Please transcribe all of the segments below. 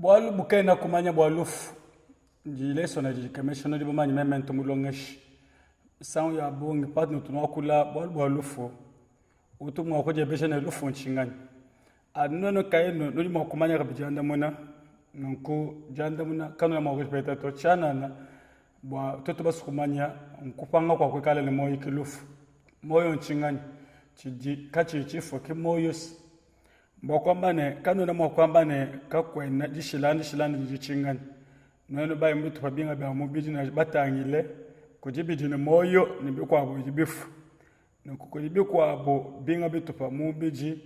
Bualu bukena kumanya bua lufu ndilesona didi dikemesha nudi bamanye meme ntu mulongeshi misangu ya bungi patudi tuakula bualu bua lufu utu mua kudiebeja ne lufu ntshinganyi anu nuenu kayenu nudi mua kumanya kabidi diandamuna nunku diandamuna kanuena mua kudipeta to tshianana bua tuetu basue kumanya nkupanga kua kuikala ne muoyo ke lufu muoyo ntshinganyi tshidi katshiyi tshifue ke muoyo Mbua kuamba ne, kanuena mua kuamba ne, kakuena dishilangana dishilangana didi tshinganyi. Nuenu baye mu bitupa binga bia mubidi ne batangile kudi bidi ne muoyo ne bikuabu bidi bifue. Nunku kudi bikuabu binga bitupa mu mubidi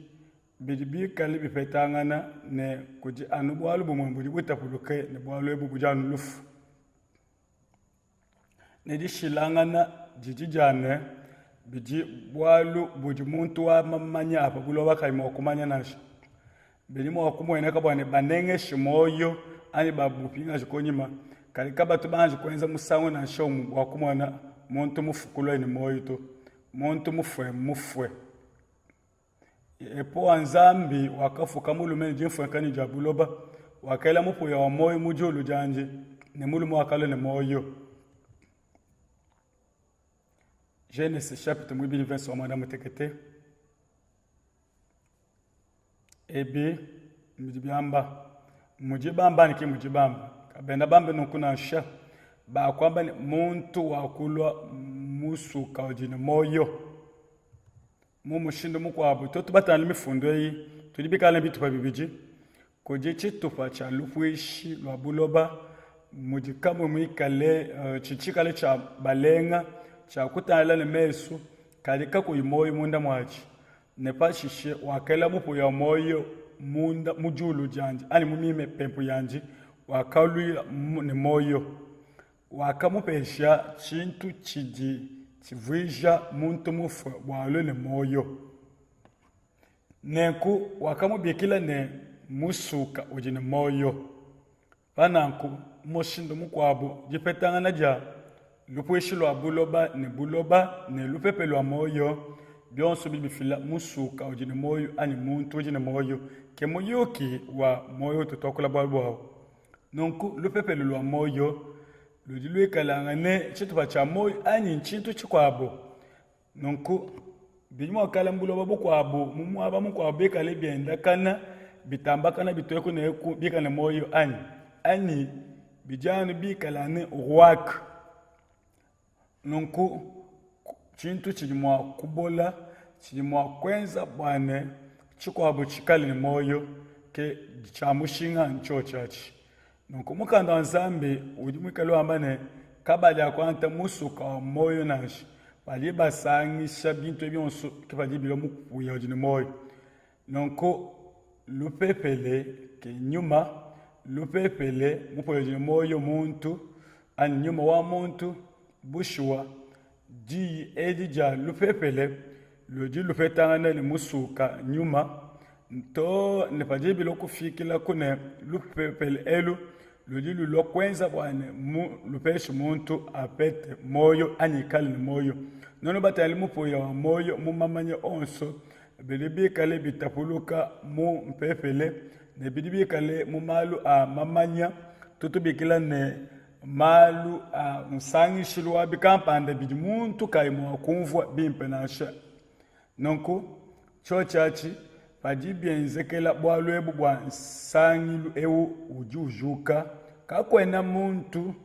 bidi bikale bipetangana ne kudi anu bualu bumue budi butapuluke ne bualu ebu budi anu lufu. Ne dishilangana didi dia ne, bidi bualu budi muntu wa mamanya a pa buloba kayi mua kumanya nansha. Bidi mua kumueneka bua ne, banengeshe muoyo anyi babupingaje kunyima, kadi kabatu banji kuenza musangu nansha umue bua kumona muntu mufue kuluaye ne muoyo to. Muntu mufue mmufue. Epowa Nzambi wakafuka mulume ne dimfuenkanya dia buloba, wakela mupuya wa muoyo mu diulu diandi, ne mulume wakalua ne muoyo. Genese chapitre muibidi verse wa muanda mutekete. Ebi bidi biamba mudi bamba anyi ki mudi bamba? Kabena bambe nunku nansha. Bakuamba ne muntu wakulua musuka udi ne muoyo. Mu mushindu mukuabu, tuetu batangile mifundu eyi, tudi bikale ne bitupa bibidi. Kudi tshitupa tshia lupuishi lua buloba mudi kamue muikale eh, tshikale tshia balenga tshia kutangila ne mesu kadi kakuyi muoyo munda muatshi, ne pashishe wakela mupuya wa muoyo munda mu diulu diandi anyi mu mipempu yandi, wakaluila ne muoyo. Wakamupesha tshintu tshidi tshivuija muntu mufue bua alue ne muoyo. Nenku wakamubikila ne, musuka udi ne muoyo. Pa nanku, mu mushindu mukuabu, dipetangana dia lupuishi lua buloba ne buloba ne lupepe lua muoyo, bionso bidi bifila musuka udi ne muoyo anyi muntu udi ne muoyo. Ke muyuki wa muoyo utu tuakula bualu buawu. Nunku lupepele lua muoyo ludi luikalangane tshitupa tshia muoyo anyi ntshintu tshikuabu. Nunku bidi mua kuikala mu buloba bukuabu, mu muaba mukuabu bikale biendakana, bitambakana bitue eku ne eku bikale ne muoyo anyi? Anyi bidi anu bikale anu ruak. Nunku tshintu tshidi mua kubola tshidi mua kuenza bua ne tshikuabu tshikale ne muoyo ke tshia mushinga ntshiotshi atshi. Nunku mukanda wa Nzambi udi muikale wamba ne, kabadi akuangata musuka wa muoyo nansha. Badi basangisha bintu ebi bionso ke padi bilua mupuya udi ne muoyo. Nunku lupepele ke nyuma, lupepele mupuya udi ne muoyo muntu anyi nyuma wa muntu. Bushuwa, diyi edi dia lupepele ludi lupetangana ne musuka nyuma too ne padibi bilua kufikila ku ne lupepele elu ludi lulua kuenza bua ne mu lupeshe muntu apete muoyo anyi ikale ne muoyo. Nuenu batangile mupuya wa muoyo mu mamanya onso bidi bikale bitapuluka mu mpepele ne bidi bikale mu malu a mamanya tutubikila ne malu a nsangishilu wa bikampanda bidi muntu kayi mua kumvua bimpe nansha. Nunku, tshiotshi atshi, padi bienzekela bualu ebu bua nsangilu eu udi ujuka, kakuena muntu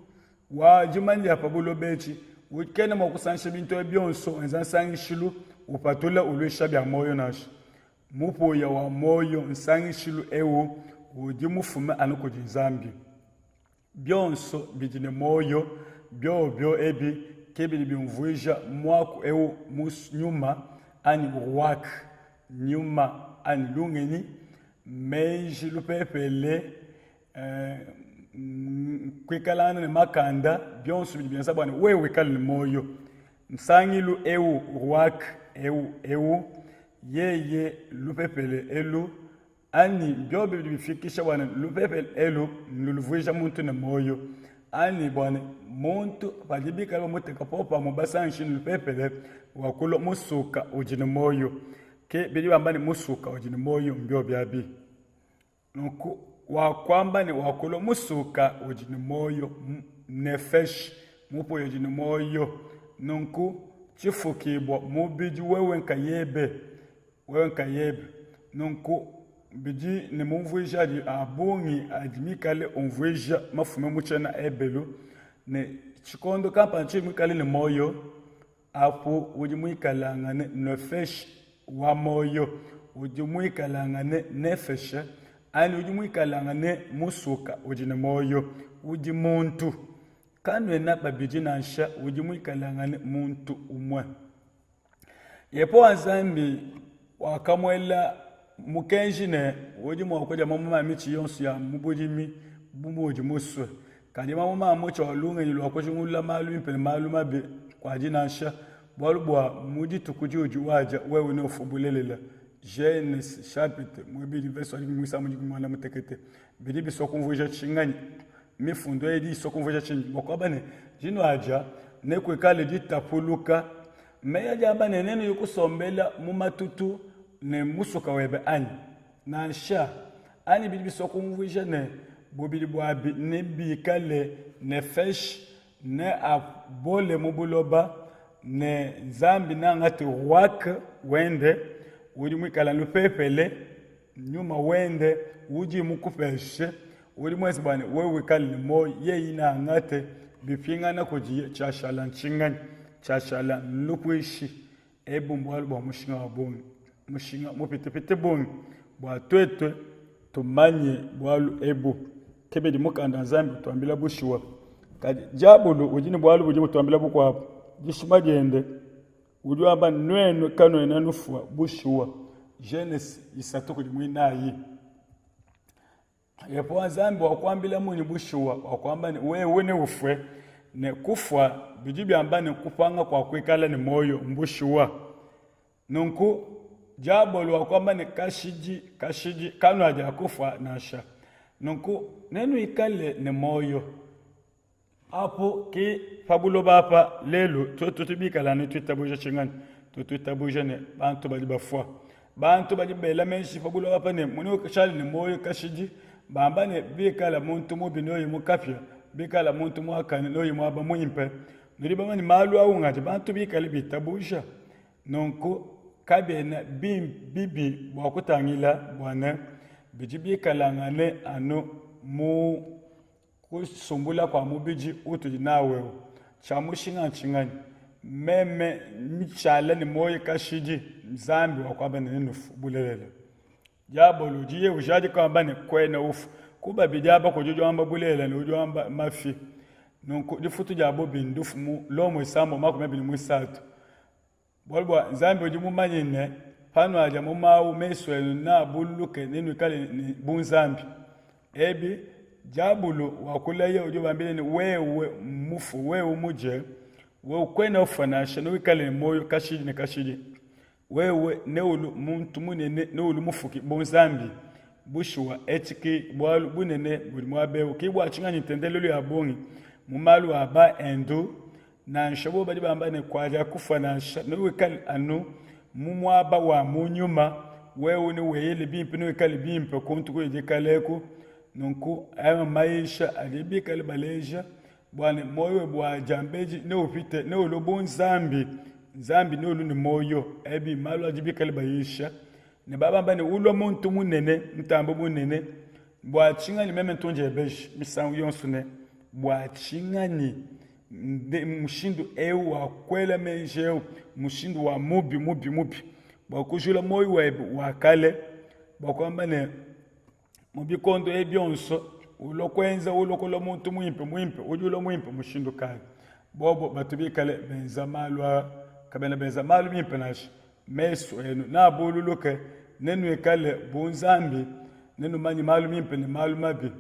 wa dimanya dia pa buloba etshi ukena mua kusangisha bintu ebi bionso wenza nsangishilu upatula uluisha bia muoyo nansha. Mupuya wa muoyo nsangishilu eu udi mufume anu kudi Nzambi. Bionso bidi ne muoyo, biobio ebi ke bidi biumvuija muaku eu mu nyuma anyi ruach, nyuma anyi lungenyi, meji, lupepele, eh, kuikalangana ne makanda, bionso bidi bienza bua ne wewe wikale ne muoyo. Nsangilu eu ruach eu eu yeye lupepele elu anyi biobi bidi bifikisha bua ne lupepele elu luluvuija muntu ne muoyo anyi bua ne muntu padi bikale bamuteka popamue basangishi ne lupepele wa kulua musuka udi ne muoyo ke bidi bamba ne musuka udi ne muoyo mbiobi abi nunku. Wakuamba ne wakulua musuka udi ne muoyo, nefesh, mupuya udi ne muoyo. Nunku tshifukibua mubidi wewe nkayebe, wewe nkayebe. Nunku bidi ne mumvuija adi a bungi adi mikale umvuija mafume mu tshiena Ebelu ne tshikondo kampanda tshidi muikale ne muoyo Apu udi muikalangane nefesh wa muoyo, udi muikalangane nefesh, anyi udi muikalangane musuka udi ne muoyo, udi muntu. Kanuena babidi nansha, udi muikalangane muntu umue. Yehowa Nzambi wakamuela mukenji ne, udi mua kudia mamuma a mitshi yonso ya mu budimi bu muudi musue, Kadi mamuma a mutshi wa lungenyi lua kujingulula malu mimpe ne malu mabi kuadi nansha, bualu bua mu dituku diudi uadia wewe neufue bulelela. Genese chapitre muibidi verse wa dikumi muisambombo muanda mutekete. Bidi bisua kumvuija tshinganyi? Mifundu eyi idi isua kumvuija tshinyi? Bua kuamba ne, dinuadia nekuikale ditapuluka. Meyi adi amba ne, nenuye kusombela mu matutu ne musuka webe anyi? Nansha, anyi bidi bisua kumvuija ne, bubidi buabi nebikale nefesh, neabole mu buloba, ne Nzambi neangate ruach wende, udi muikale lupepele, nyuma wende udi mukupeshe, udi muenze bua ne wewe wikale ne muoyo, yeye neangate bipingana kudiye, tshiashala ntshinganyi? Tshiashala nlupuishi. Ebu mbualu bua mushinga wa bungi, mushinga mupitepite bungi bua tuetu tumanye bualu ebu. Ke bidi mukanda wa Nzambi utuambila bushuwa. Kadi diabolo udi ne bualu budi butuambila bukuabu, dishima diende udi wamba nuenu kanuena nufua bushuwa. Genese isatu kudi muinayi. Yehowa Nzambi wakuambila munyi bushuwa, wakuamba ne, wewe neufue, ne kufua bidi biamba ne kupanga kua kuikala ne muoyo mbushuwa. Nunku Diabolo wakuamba ne, kashidi kashidi kanuadiakufua nansha. Nunku nenuikale ne muoyo. Apu ki pa buloba apa lelu tuetu tubikala ne tuitabuja tshinganyi? Tutuitabuja ne bantu badi bafua. Bantu badi bela meji pa buloba apa ne muni ushale ne muoyo kashidi, bamba ne bikala muntu mubi noyi mu kapia, bikala muntu muakane noyi muaba muimpe. Nudi bamanye malu au ngadi bantu bikale bitabuja. Nunku kabiena bibi bua kutangila bua ne bidi bikalangane anu mu Kusumbula kua mubidi utudi nawu eu, tshia mushinga ntshinganyi? Meme ntshala ne muoyo kashidi, Nzambi wakuamba ne, Nenufu bulelela. Diabolo udi yeye ujadika wamba ne, Kuena ufua. Ku babidi aba kudi udi wamba bulelela ne udi wamba mafi. Nunku difutu dia bubi ndufu mu Lomo isambombo 23. Bualu bua Nzambi udi mumanye ne, panuadia mumawu, mesu enu neabululuke, nenuikale ne bunzambi. Ebi diabulu wakulaya udi ubambila ne, wewe mufu, wewe mudie, wewe kuena ufua nansha, newikale ne muoyo kashidi ne kashidi. Wewe neulu muntu munene, neulu mufuki bu Nzambi. Bushuwa, etshi ki bualu bunene budi muaba eu. Ki bua tshinganyi ntendelelu ya bungi mu malu a ba Hindu Nansha bobu badi bamba ne, Kuadiakufua nansha, newikale anu mu muaba wa mu nyuma, wewe neweyele bimpe, newikale bimpe kuntu kudi kaleku. Nunku aya mayisha adi bikale baleja bua ne muoyo webe wa diambedi neupite, neulue bu Nzambi, Nzambi neulue ne muoyo. Ebi malu adi bikale bayisha ne babamba ne ulua muntu munene, mutambe bunene. Bua tshinganyi meme ntu ndiebeja misangu yonso ne, bua tshinganyi mushindu eu wa kuela meji eu, mushindu wa mubi mubi mubi, bua kujula muoyo webe wa kale, bua kuamba ne, mu bikondo ebi bionso ulua kuenza ulua kulua muntu muimpe muimpe, udi ulua muimpe mushindu kayi? Bobo batu bikale benza malu aa, kabena benza malu mimpe nansha. Mesu enu neabululuke, nenuikale bu Nzambi, nenumanye malu mimpe ne malu mabi.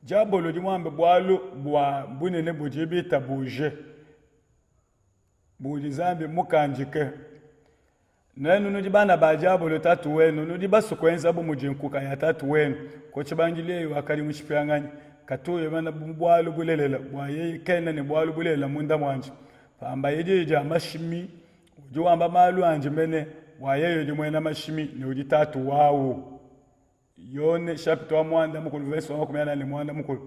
Diabolo udi muambe bualu bua bunene budi bitabuje, budi Nzambi mukandike. Nuenu nudi bana ba diabolo tatu wenu, nudi basue kuenza bu mudi nkuka ya tatu wenu. Ku tshibangidilu yeye wakadi mushipianganyi, katu wimana mu bualu bulelela, bua yeye kena ne bualu bulelela munda muandi. Pambaye diyi dia mashimi, udi wamba malu andi mene, bua yeye udi muena mashimi ne udi tatu wawu. Yone chapitre wa muanda mukulu verse wa 44.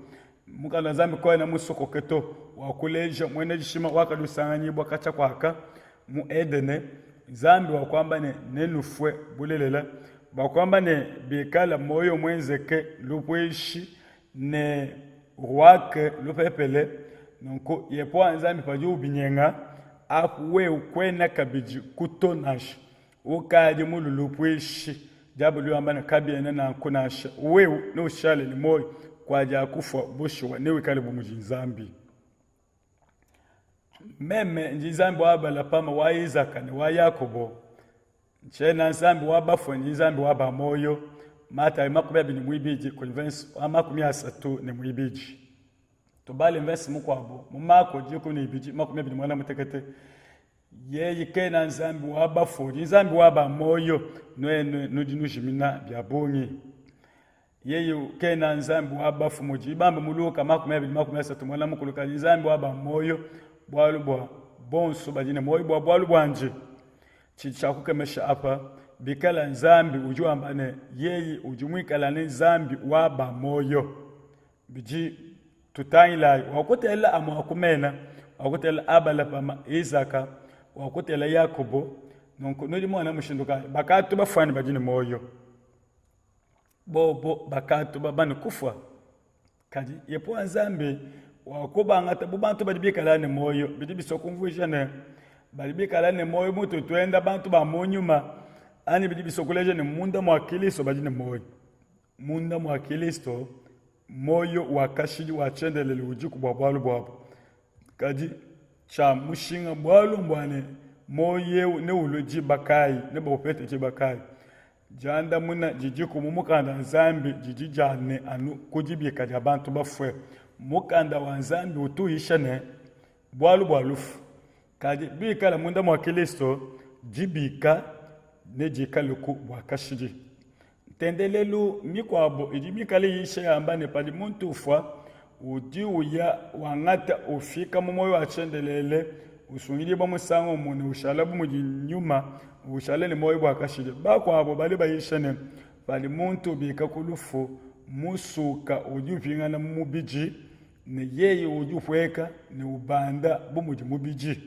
Mukanda wa Nzambi kawena musokoke to wakuleja muena dishima wakadi usanganyibua katshia kuaka mu Edene. Nzambi wakuamba ne, nenufue bulelela. Bakuamba ne, bikala muoyo muenzeke lupuishi ne ruake lupepele, nunku Yehowa Nzambi padi ubinyenga, apu wewe kuena kabidi kuto nansha. Ukadi mulu lupuishi. Diabolo udi wamba ne, Kabiena nanku nansha. Wewe neushale ne muoyo kuadiakufua, bushuwa newikale bu mudi Nzambi. Meme ndi Nzambi wa Abalapama, wa Izaka ne wa Yakobo. Ntshiena Nzambi wa bafue, ndi Nzambi wa ba muoyo. Matayo 22 kudi mvese wa 32. Tubale mvese mukuabu mu Mako 12 21. Yeye kena Nzambi wa bafue, udi Nzambi wa ba muoyo. Nuenu nudi nujimina bia bungi. Yeye kena Nzambi wa bafue, mudi bambe mu Luka 20 30 muanda mukulu, kadi Nzambi wa ba muoyo, bualu bua bonso badi ne muoyo bua bualu buandi. Tshidi tshia kukemesha apa, bikala Nzambi udi wamba ne yeye udi muikala ne Nzambi wa ba muoyo, bidi tutangilayi wakutela amue a ku mena, wakutela Abalahama, Isaka, wakutela Yakobo. Nunku nudi muona mushindu kayi bakatu bafuane badi ne muoyo, bobo bakatu bamane kufua, kadi Yehowa Nzambi wakubangata bu bantu badi bikala ne muoyo. Bidi bisua kumvuija ne badi bikala ne muoyo mutu tuenda bantu ba mu nyuma, anyi bidi bisua kuleja ne munda mua Kilisto badi ne muoyo. Munda mua Kilisto muoyo wa kashidi wa tshiendelele udiku bua bualu buabu. Kadi tshia mushinga bualu mbua ne, muoyo eu neulue diba kayi, nebaupete diba kayi? Diandamuna didiku mu mukanda wa Nzambi didi dia ne, anu ku dibika dia bantu bafue. Mukanda wa Nzambi utu uyisha ne, bualu bua lufu. Kadi bikala munda mua Kilisto, dibika nedikaleku bua kashidi. Ntendelelu mikuabo idi mikale iyisha yamba ne, padi muntu ufua, udi uya wangata ufika mu muoyo wa tshiendelele, usungidibua musangu umue ne ushala bu mudi nyuma, ushala ne muoyo bua kashidi. Bakuabo badi bayisha ne, padi muntu ubika ku lufu, musuka udi upingana mu mubidi ne yeye udi upueka ne ubanda bu mudi mubidi.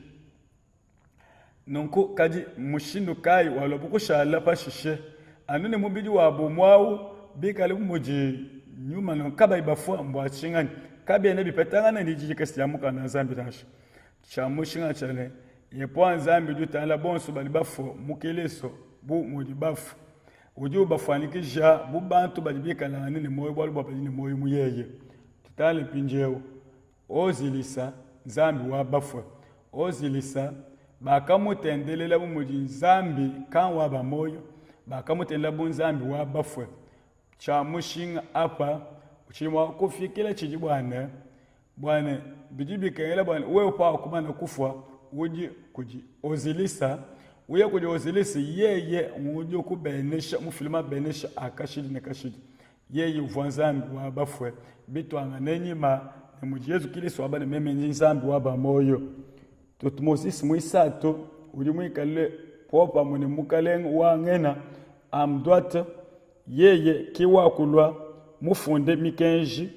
Nunku, kadi mmushindu kayi waluabu kushala pashishe anu ne mubidi wabu umue au, bikale bu mudi nyuma nunku kabayi bafua? Mbua tshinganyi? Kabiena bipetangana ne Diyi dikese dia Mukanda wa Nzambi nansha. Tshia mushinga ntshia ne, Yehowa Nzambi udi utangila bonso badi bafue mu Kilisto bu mudi bafue. Udi ubafuanyikija bu bantu badi bikalangane ne muoyo bualu bua badi ne muoyo mu yeye. Tutangile mpindieu Ozilisa, nzambi wa bafue. Ozilisa bakamutendelela bu mudi nzambi kan wa ba muoyo, bakamutendelela bu nzambi wa bafue. Tshia mushinga apa tshidi mua kufikila tshidi bua ne bua ne bidi bikengela bua ne wewe pawakumana kufua udi kudi Ozilisa, uye kudi Ozilisa, yeye ngudi ukubenesha mufile mabenesha a kashidi ne kashidi. Yeye uvua Nzambi wa bafue, bituangane nyima ne mudi Yezu Kilisto wamba ne, meme ndi Nzambi wa ba muoyo. Tutmosis muisatu udi muikale popamue ne mukalenge wa Ngena Amduat, yeye ki wakulua mufunde mikenji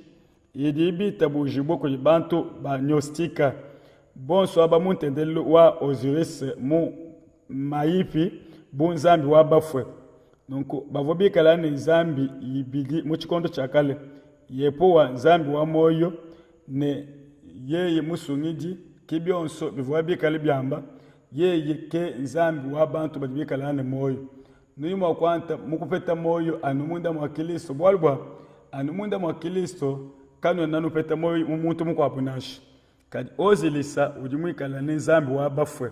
idi bitabujibue kudi bantu ba Gnostika bonso aba mu ntendelelu wa Osiris mu Maipi bu nzambi wa bafue. Nunku bavua bikala ne nzambi ibidi mu tshikondo tshia kale, Yehowa nzambi wa muoyo ne yeye musungidi, ke bionso bivua bikale biamba yeye ke nzambi wa bantu badi bikala ne muoyo. Nudi mua kuanta mu kupeta muoyo anu munda mua Kilisto, bualu bua anu munda mua Kilisto kanuena nupeta muoyo mu muntu mukuabu nansha. Kadi Ozilisa udi muikale ne Nzambi wa bafue.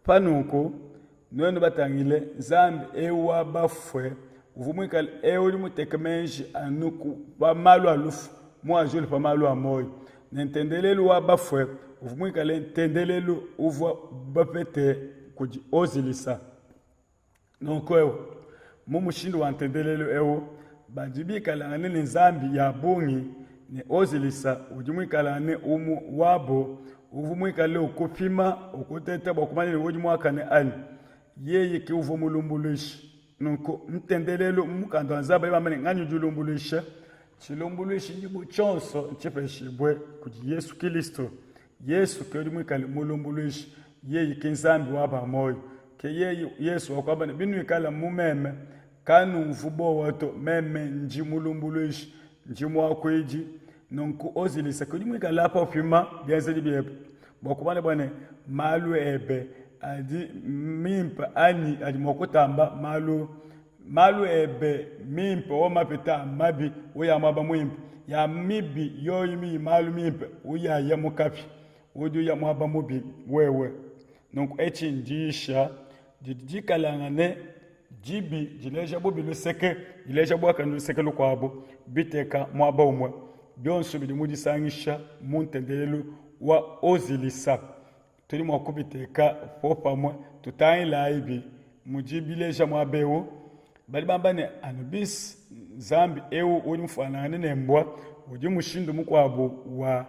Pa nunku nuenu batangile Nzambi eu wa bafue uvua muikale eu udi muteke meji anu ku pa malu a lufu muajule pa malu a muoyo, ne ntendelelu wa bafue uvua muikale ntendelelu uvua bapete kudi Ozilisa. Nunku eu, mu mushindu wa ntendelelu eu, badi bikalangane ne nzambi ya bungi, ne Ozilisa udi muikalangane umue wabo, uvua muikale ukupima, ukuteta bua kumanya ne udi muakane anyi. Yeye ke uvua mulumbuluishi. Nunku ntendelelu mu mukanda wa Nzambi badi bamba ne, nganyi udi ulumbuluisha? Tshilumbuluishi tshionso ntshipeshibue kudi Yesu Kilisto. Yesu ke udi muikale mulumbuluishi, yeye ke Nzambi wa ba muoyo. Ke yeye Yesu wakuamba ne, binuikala mu meme, kanumvu buowa to, meme ndi mulumbuluishi, ndi muakuidi. Nunku Ozilisa ke udi muikale apa upima bienzedi biebe bua kumanya bua ne malu ebe adi mimpe anyi adi mua kutamba malu malu ebe mimpe o mapita mabi uya muaba muimpe ya mibi yoyi miyi malu mimpe uyaya mu kapia udi uya muaba mubi wewe nunku etshi ndiyisha didi dikalangane dibi dileja bubi luseke dileja buakane luseke lukuabu biteka muaba umue bionso bidi mu disangisha mu ntendelelu wa Ozilisa tudi mua kubiteka popamue tutangilayibi mudi bileja muaba eu badi bamba ne Anubis nzambi eu udi mufuanangane ne mbua udi mushindu mukuabu wa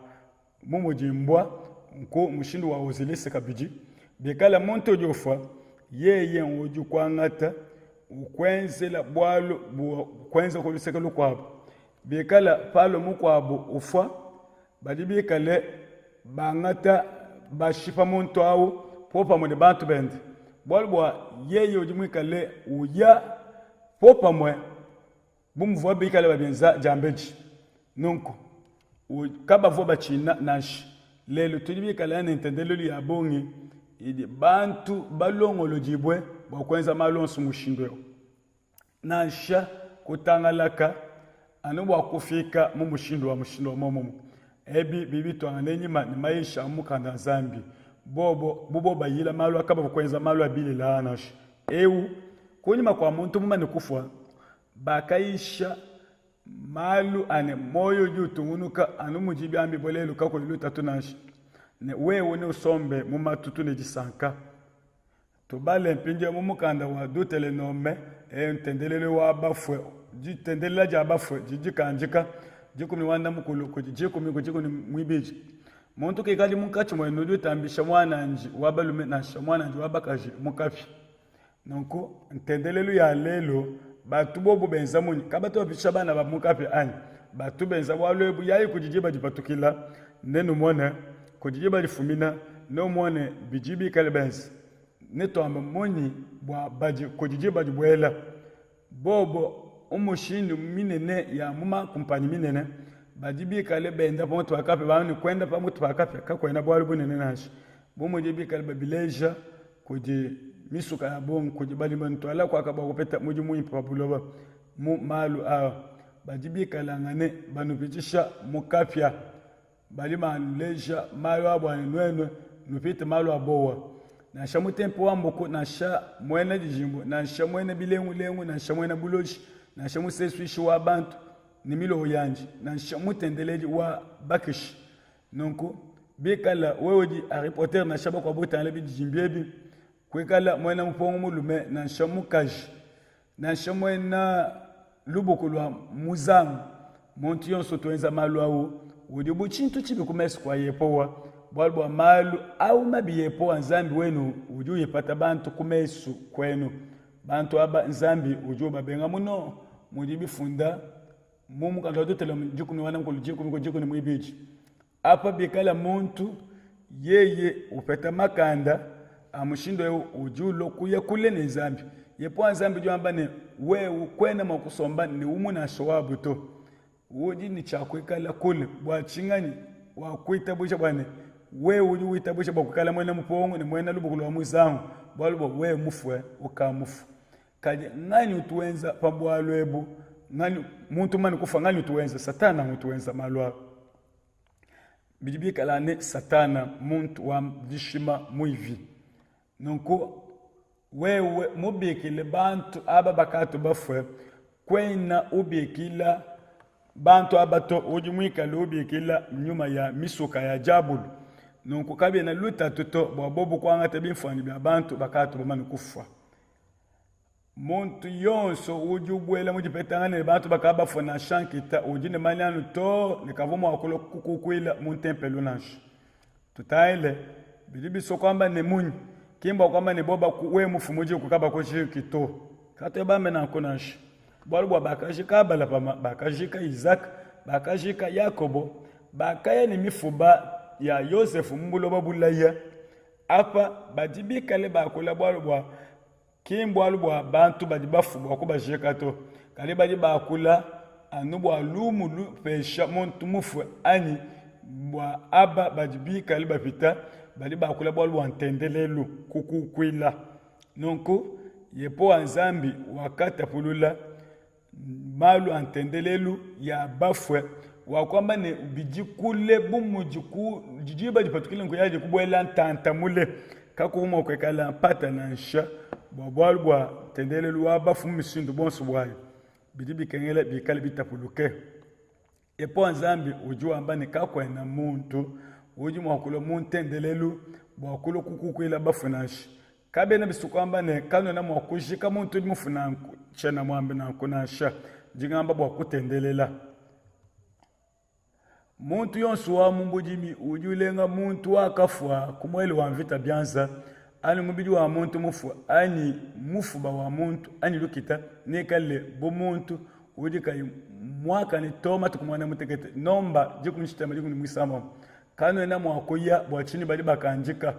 bu mudi mbua nku mushindu wa Ozilisa kabidi bikala muntu udi ufua yeye udi kuangata ukuenzela bualu bua kuenza ku luseke lukuabu bikala palo mukuabu ufua badi bikale bangata bashipa muntu au popamue ne bantu bende bualu bua yeye udi muikale uya popamue bu muvua bikale babienza diambedi nunku kabavua batshina nansha lelu tudi bikale ne ntendelelu ya bungi idi bantu balongolodibue bua kuenza malu onso mushindu eu nansha kutangalaka anu bua kufika mu mushindu wa mushindu wa muomumue. Ebi bidi bituangane nyima ne mayisha a mu mukanda wa Nzambi. Bobo bu bobo bayila malu akabavua kuenza malu a bilele aa nansha. Eu kunyima kua muntu mumane kufua, bakayisha malu a ne muoyo udi utungunuka anu mudi biambibue lelu kakuyi lutatu nansha, ne wewe neusombe mu matutu ne disanka. Tubale mpindieu mu mukanda wa Dutelenome, e, ntendelelu wa bafue, ditendelela dia bafue didi dikandika, dikumi muanda mukulu kudi dikumi ku dikumi muibidi. Muntu kikadi munkatshi muenu udi utambisha muanandi wa balume nansha muanandi wa bakaji mu kapia. Nunku ntendelelu ya lelu batu bobu benza munyi? Kabatu bapisha bana babu mu kapia anyi? Batu benza bualu ebu yayi kudi diba dipatukila, nenumone kudi diba difumina, neumone bidi bikale benza. Netuambe munyi bua badi kudi diba dibuela? Bobo mu mushindu minene ya mu makumpanyi minene badi bikale benda pa mutu pa kapia, bamba ne, kuenda pa mutu pa kapia kakuena bualu bunene nansha, bu mudi bikale babileja kudi misuka ya bungi kudi badi bantuala kuaka bua kupeta mudimu muimpe pa buloba mu malu aa badi bikalangane banupitshisha mu kapia badi banuleja malu abu ani nuenu nupite malu a bowa nansha mutempi wa mbuku nansha muena dijimbu nansha muena bilengulengu nansha muena buloji nansha musesuishi wa bantu ne milowo yandi nansha mutendeledi wa bakishi Nunku bikala wewe udi Harry Potter nansha bakuabu utangila bididimbi ebi, kuikala muena mupongo mulume nansha mukaji nansha muena lubuku lua muzangu, muntu yonso utu malu au udi bu tshintu tshibi ku mesu kua Yehowa, bualu bua malu au mabi Yehowa Nzambi wenu udi uyipata bantu ku mesu kuenu. Bantu aba Nzambi udi ubabenga muno mudi bifunda mu mukanda wa Dutelome dikumi wana mukulu dikumi ku dikumi muibidi apa bikala muntu yeye upeta makanda a mushindu eu udi ulua kuya kule ne Nzambi yepowa Nzambi udi wamba ne wewe kuena mua kusomba ne umue nansha wabu to udi ne tshia kuikala kule bua tshinganyi wa kuitabuja bua ne wewe udi witabuja bua kuikala muena mupongo ne muena lubuku lua muzangu bualu bua wewe mufue ukamufue Kadi nganyi utu wenza pa bualu ebu? Nganyi muntu mumane kufua, nganyi utu wenza? Satana ngutu wenza malu aa. Bidi bikala ne Satana muntu wa dishima muivi. Nunku wewe mubikile bantu aba bakatu bafue, kuena ubikila bantu aba to, udi muikale ubikila nyuma ya misuka ya diabulu. Nunku kabiena lutatu to bua bobu kuangata bimfuanyi bia bantu bakatu bamane kufua. Muntu yonso udi ubuela mu dipetangana ne bantu bakadi bafue nansha nkita udi ne manyanu too ne kavua mua kulua kukukuila mu ntempelo nansha. Tutangile bidi bisua kuamba ne munyi? Ki mbua kuamba ne boba wewe mufu mu diku kabakujiiki to. Katuena bambe nanku nansha. Bualu bua bakajika Abalahama, bakajika Izaka, bakajika Yakobo, bakaya ne mifuba ya Yosefe mu buloba bulaya. Apa badi bikale bakula bualu bua ki mbualu bua bantu badi bafue bua kubajika to, kadi badi bakula anu bua lumu lupesha muntu mufue anyi bua aba badi bikale bapita, badi bakula bualu bua ntendelelu, kukukuila. Nunku Yehowa Nzambi wakatapulula malu a ntendelelu ya bafue, wakuamba ne, bidi kule bu mudi ku diba dipatukile nkuyadi kubuela ntanta mule, kakuvua mua kuikala mpata nansha bua bualu bua ntendelelu wa bafue mu mishindu buonso buayi, bidi bikengela bikale bitapuluke. Yehowa Nzambi udi wamba ne, kakuena muntu udi mua kulua mu ntendelelu bua kulua kukukuila bafue nansha. Kabiena bisua kuamba ne, kanuena mua kujika muntu udi mufue nanku, tshiena muambe nanku nansha. Ndi ngamba bua kutendelela. Muntu yonso wa mu budimi udi ulenga muntu wakafua ku muele wa mvita bianza, anyi mubidi wa muntu mufue, anyi mufuba wa muntu, anyi lukita, neikale bu muntu udi kayi muakane to matuku muanda mutekete nomba dikumi tshitema dikumi ne muisambombo kanuena mua kuya bua tshinyi badi bakandika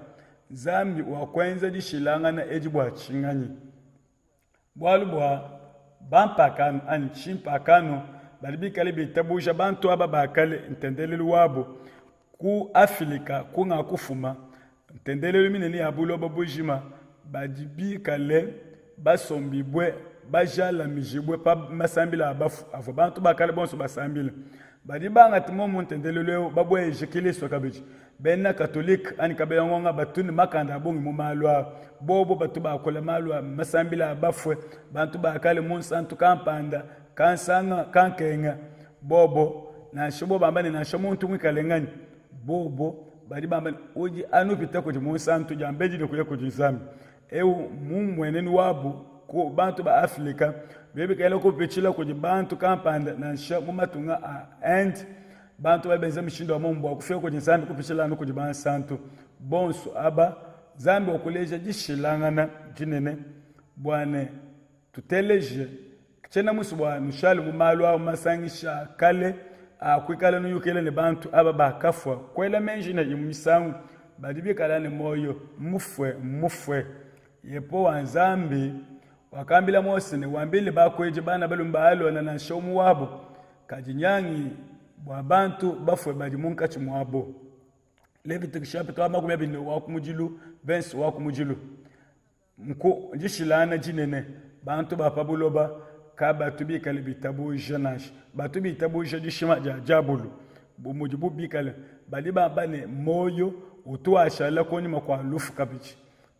nzambi wa kuenza dishilangana edi bua tshinganyi bualu bua bampakano anyi tshimpakano badi bikale bitabuja bantu aba ba kale ntendelelu wabu Ku Afilika kungakufuma, ntendelelu minene ya buloba bujima badi bikale basombibue bajalamijibue pa masambila a bafu avua bantu ba kale bonso basambila. Badi bangata momu ntendelelu eu babueje Kilisto kabidi. Bena Katolike anyi kabena ngonga batu ne makanda a bungi mu malu aa. Bobo batu bakula malu a masambila a bafue, bantu ba kale, munsantu kampanda, kansanga, kankenga. Bobo nansha bobo bamba ne nansha muntu muikale nganyi, bobo badi bamba ne udi anu upita kudi munsantu diambedi ne kuya kudi Nzambi. Eu mu mmuenenu wabu ku bantu ba Afilika, bidi bikengela kupitshila kudi bantu kampanda nansha mu matunga a Inde, bantu badi benza mishindu ya muomumue bua kufika kudi Nzambi kupitshila anu kudi bansantu bonso aba. Nzambi wakuleja dishilangana dinene bua ne Tuteleje. Tshiena musue bua nushale mu malu au masangisha a kale a kuikala nuyukila ne bantu aba bakafua, kuela meji ne imue misangu badi bikala ne muoyo. Mufue mmufue. Yehowa Nzambi wakambila Mose ne, Wambile bakuidi bana balume ba Alona, nansha umue wabo kadinyangi bua bantu bafue badi munkatshi muabo. Levitike chapitre wa 20 wa kumudilu, verse wa kumudilu. Nku dishilangana dinene, bantu ba pa buloba kabatu bikale bitabuja nansha, batu bitabuja dishima dia diabolo. Bu mudibu bikale badi bamba ne, muoyo utu washala kunyima kua lufu kabidi.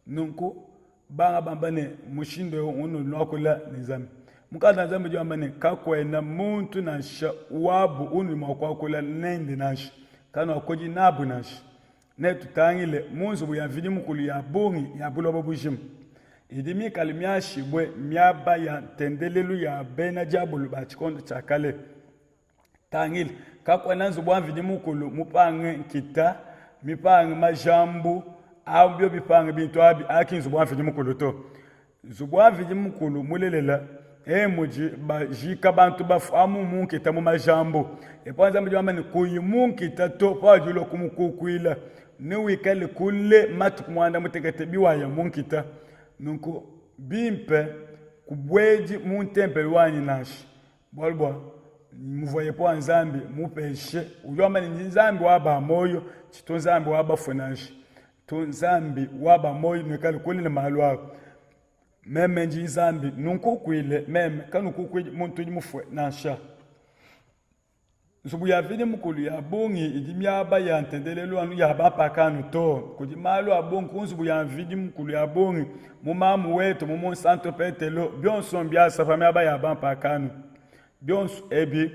Nunku banga bamba ne, mushindu eu unudi nuakula ne Nzambi. Mukanda wa Nzambi udi wamba ne, kakuena muntu nansha wabu unudi mua kuakula nende nansha, kanuakudi nabu nansha. Netutangile mu nzubu ya Mvidi Mukulu ya bungi ya buloba bujima, idi mikale miashibue miaba ya ntendelelu ya bena diabolo ba tshikondo tshia kale. Tangila, kakuena nzubu wa Mvidi Mukulu mupange nkita, mipange majambu, awu bio bipange bintu abi, aki nzubu wa Mvidi Mukulu to. Nzubu wa Mvidi Mukulu mulelela, e mudi bajika bantu bafua amu mu nkita mu majambu. Epa Nzambi udi wamba ne, kuyi mu nkita to paudi ulua kumukukuila, newikale kule matuku muanda mutekete biwaya mu nkita. Nunku bimpe kubuedi mu ntempelo wanyi nansha, bualu bua muvua Yehowa Nzambi mupeshe, udi wamba ne, ndi Nzambi wa ba muoyo, tshitu Nzambi wa bafue nansha. Tu Nzambi wa ba muoyo nuikale kule ne malu aa. Meme ndi Nzambi, nunkukuile meme, kanukukuidi muntu udi mufue nansha. Nzubu ya Mvidi Mukulu ya bungi idi miaba ya ntendelelu anu ya bampakanu to. Kudi malu a bungi ku nzubu ya Mvidi Mukulu ya bungi mu mamu wetu mu Munsantu Petelo, bionso mbiasa pa miaba ya bampakanu. Bionso ebi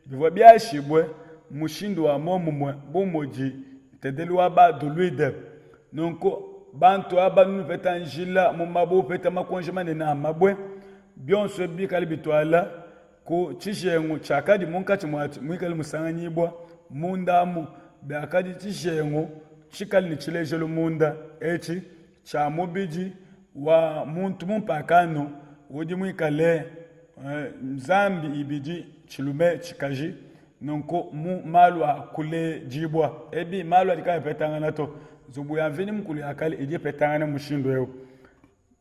bivua biashibue mushindu wa muomumue bu mudi ntendelelu wa ba-Druide. Nunku bantu aba nupeta njila mu mabue upeta makunji manene a mabue, bionso ebi bikale bituala ku tshijengu tshiakadi munkatshi muatshi muikale musanganyibua munda amu, biakadi tshijengu tshikale ne tshilejelu munda etshi tshia mubidi wa muntu mumpakano. Udi muikale nzambi ibidi, tshilume tshikaji. Nunku mu malu a kuledibua ebi malu adi kaayi apetangana to. Nzubu ya Mvidi Mukulu ya kale idi ipetangana mushindu eu.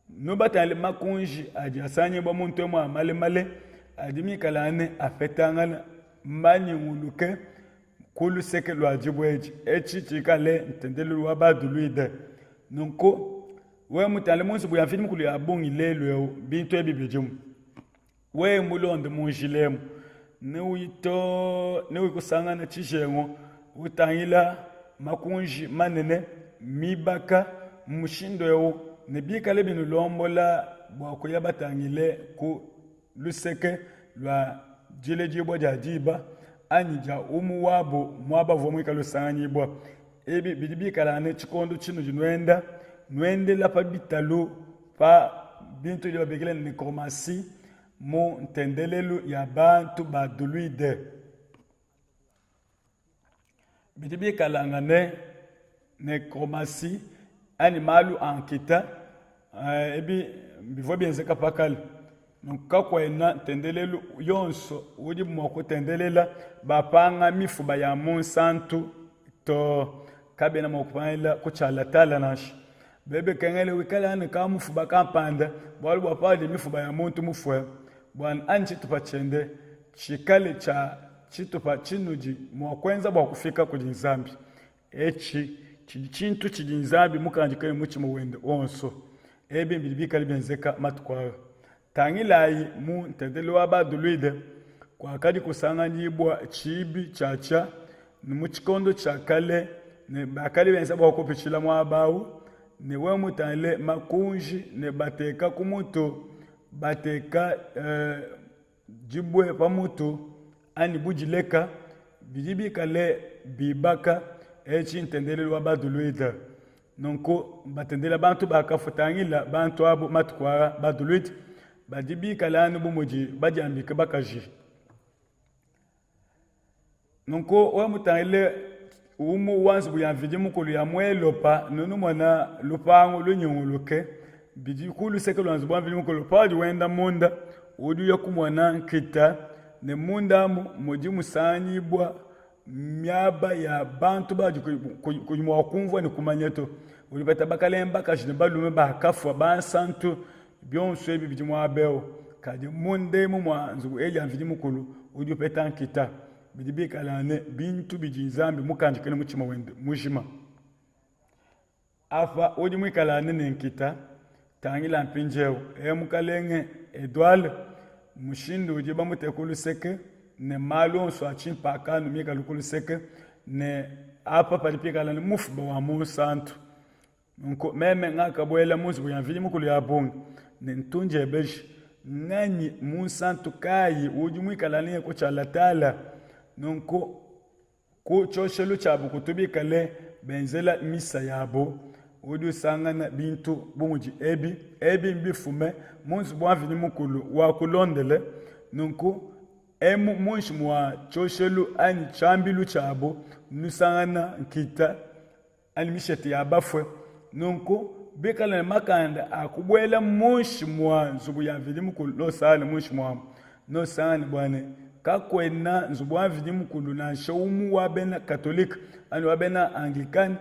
Nubatangile makunji adi asanganyibua muntu emu a male male adi mikale ane apetangana manyunguluke ku luseke lua dibue edi. Etshi tshikale ntendelelu wa ba-Druide. Nunku wewe mutangile mu nzubu ya Mvidi Mukulu ya bungi lelu eu, bintu ebi bidimu. Wewe mulonde mu njila emu, neuye too ne kusangana tshijengu, utangila makunji manene mibaka mushindu eu, ne bikale binulombola bua kuya batangile ku luseke lua diledibua dia diba anyi dia umu wabu muaba uvua muikale usanganyibua. Ebi bidi bikala anu tshikondo tshinudi nuenda nuendela pa bitalu pa bintu bidi babikila ne necromancie mu ntendelelu ya bantu ba druide. Bidi bikalangane necromancie anyi malu a nkita eh, ebi bivua bienzeka pa kale. Nunku kakuena ntendelelu yonso udi mua kutendelela bapanga mifuba ya munsantu to. Kabena mua kupangila ku tshialatala nansha. Bebe kengele wikale anu ka mufuba kampanda, bualu bua padi mifuba ya muntu mufue, bua anyi tshitupa tshiende tshikale tshia tshitupa tshinudi mua kuenza bua kufika kudi Nzambi. Etshi tshidi tshintu tshidi Nzambi mukandike ne mutshima wende wonso. Ebi mbidi bikale bienzeka matuku aa. Tangilayi mu ntendelelu wa ba-Druide, kuakadi kusanganyibua tshiibi tshiatshia ne mu tshikondo tshia kale, ne bakadi benza bua kupitshila muaba au, ne wewe mutangile makunji ne bateka ku mutu, bateka eh, dibue pa mutu anyi bu dileka, bidi bikale bibaka etshi ntendelelu wa ba-Druide. Nunku batendela bantu bakafua. Tangila bantu abu matuku aa ba-Druide badi bikale anu bu mudi badiambike bakaji. Nunku wewe mutangile umu wa nzubu ya Mvidi Mukulu ya mu Elopa, nunumona lupangu lunyunguluke, bidi ku luseke lua nzubu wa Mvidi Mukulu. Paudi wenda munda, udi uya kumona nkita, ne munda amu mudi musanganyibua miaba ya bantu badi kuyi mua kumvua ne kumanya to. Udi upeta bakalenge bakaji ne balume bakafua, bansantu, bionso ebi bidi muaba eu. Kadi munda emu mua nzubu eyi ya Mvidi Mukulu udi upeta nkita, bidi bikala ne bintu bidi Nzambi mukandike ne mutshima wende mujima. Apa udi muikale anu ne nkita. Tangila mpindieu, ee Mukalenge Edward, mushindu udi bamuteke ku luseke, ne malu onso a tshimpakanu mikale ku luseke, ne apa padi pikala ne mufuba wa munsantu. Nunku meme ngakabuela mu nzubu ya Mvidi Mukulu ya bungi, ne ntu ndiebeja, Nnganyi munsantu kayi udi muikale anu ku tshialatala? Nunku Ku tshioshelu tshiabu kutu bikale benzela misa yabu. Udi usangana bintu bu mudi ebi. Ebi mbifume mu nzubu wa Mvidi Mukulu wa ku Londele. Nunku emu muinshi mua tshioshelu anyi tshiambilu tshiabu, nusangana nkita anyi mishete ya bafue. Nunku bikale ne makanda a kubuela muinshi mua nzubu ya Mvidi Mukulu, nosangane muinshi muamu, nosangane bua ne kakuena nzubu wa Mvidi Mukulu nansha umue wa bena Katolike anyi wa bena Anglikane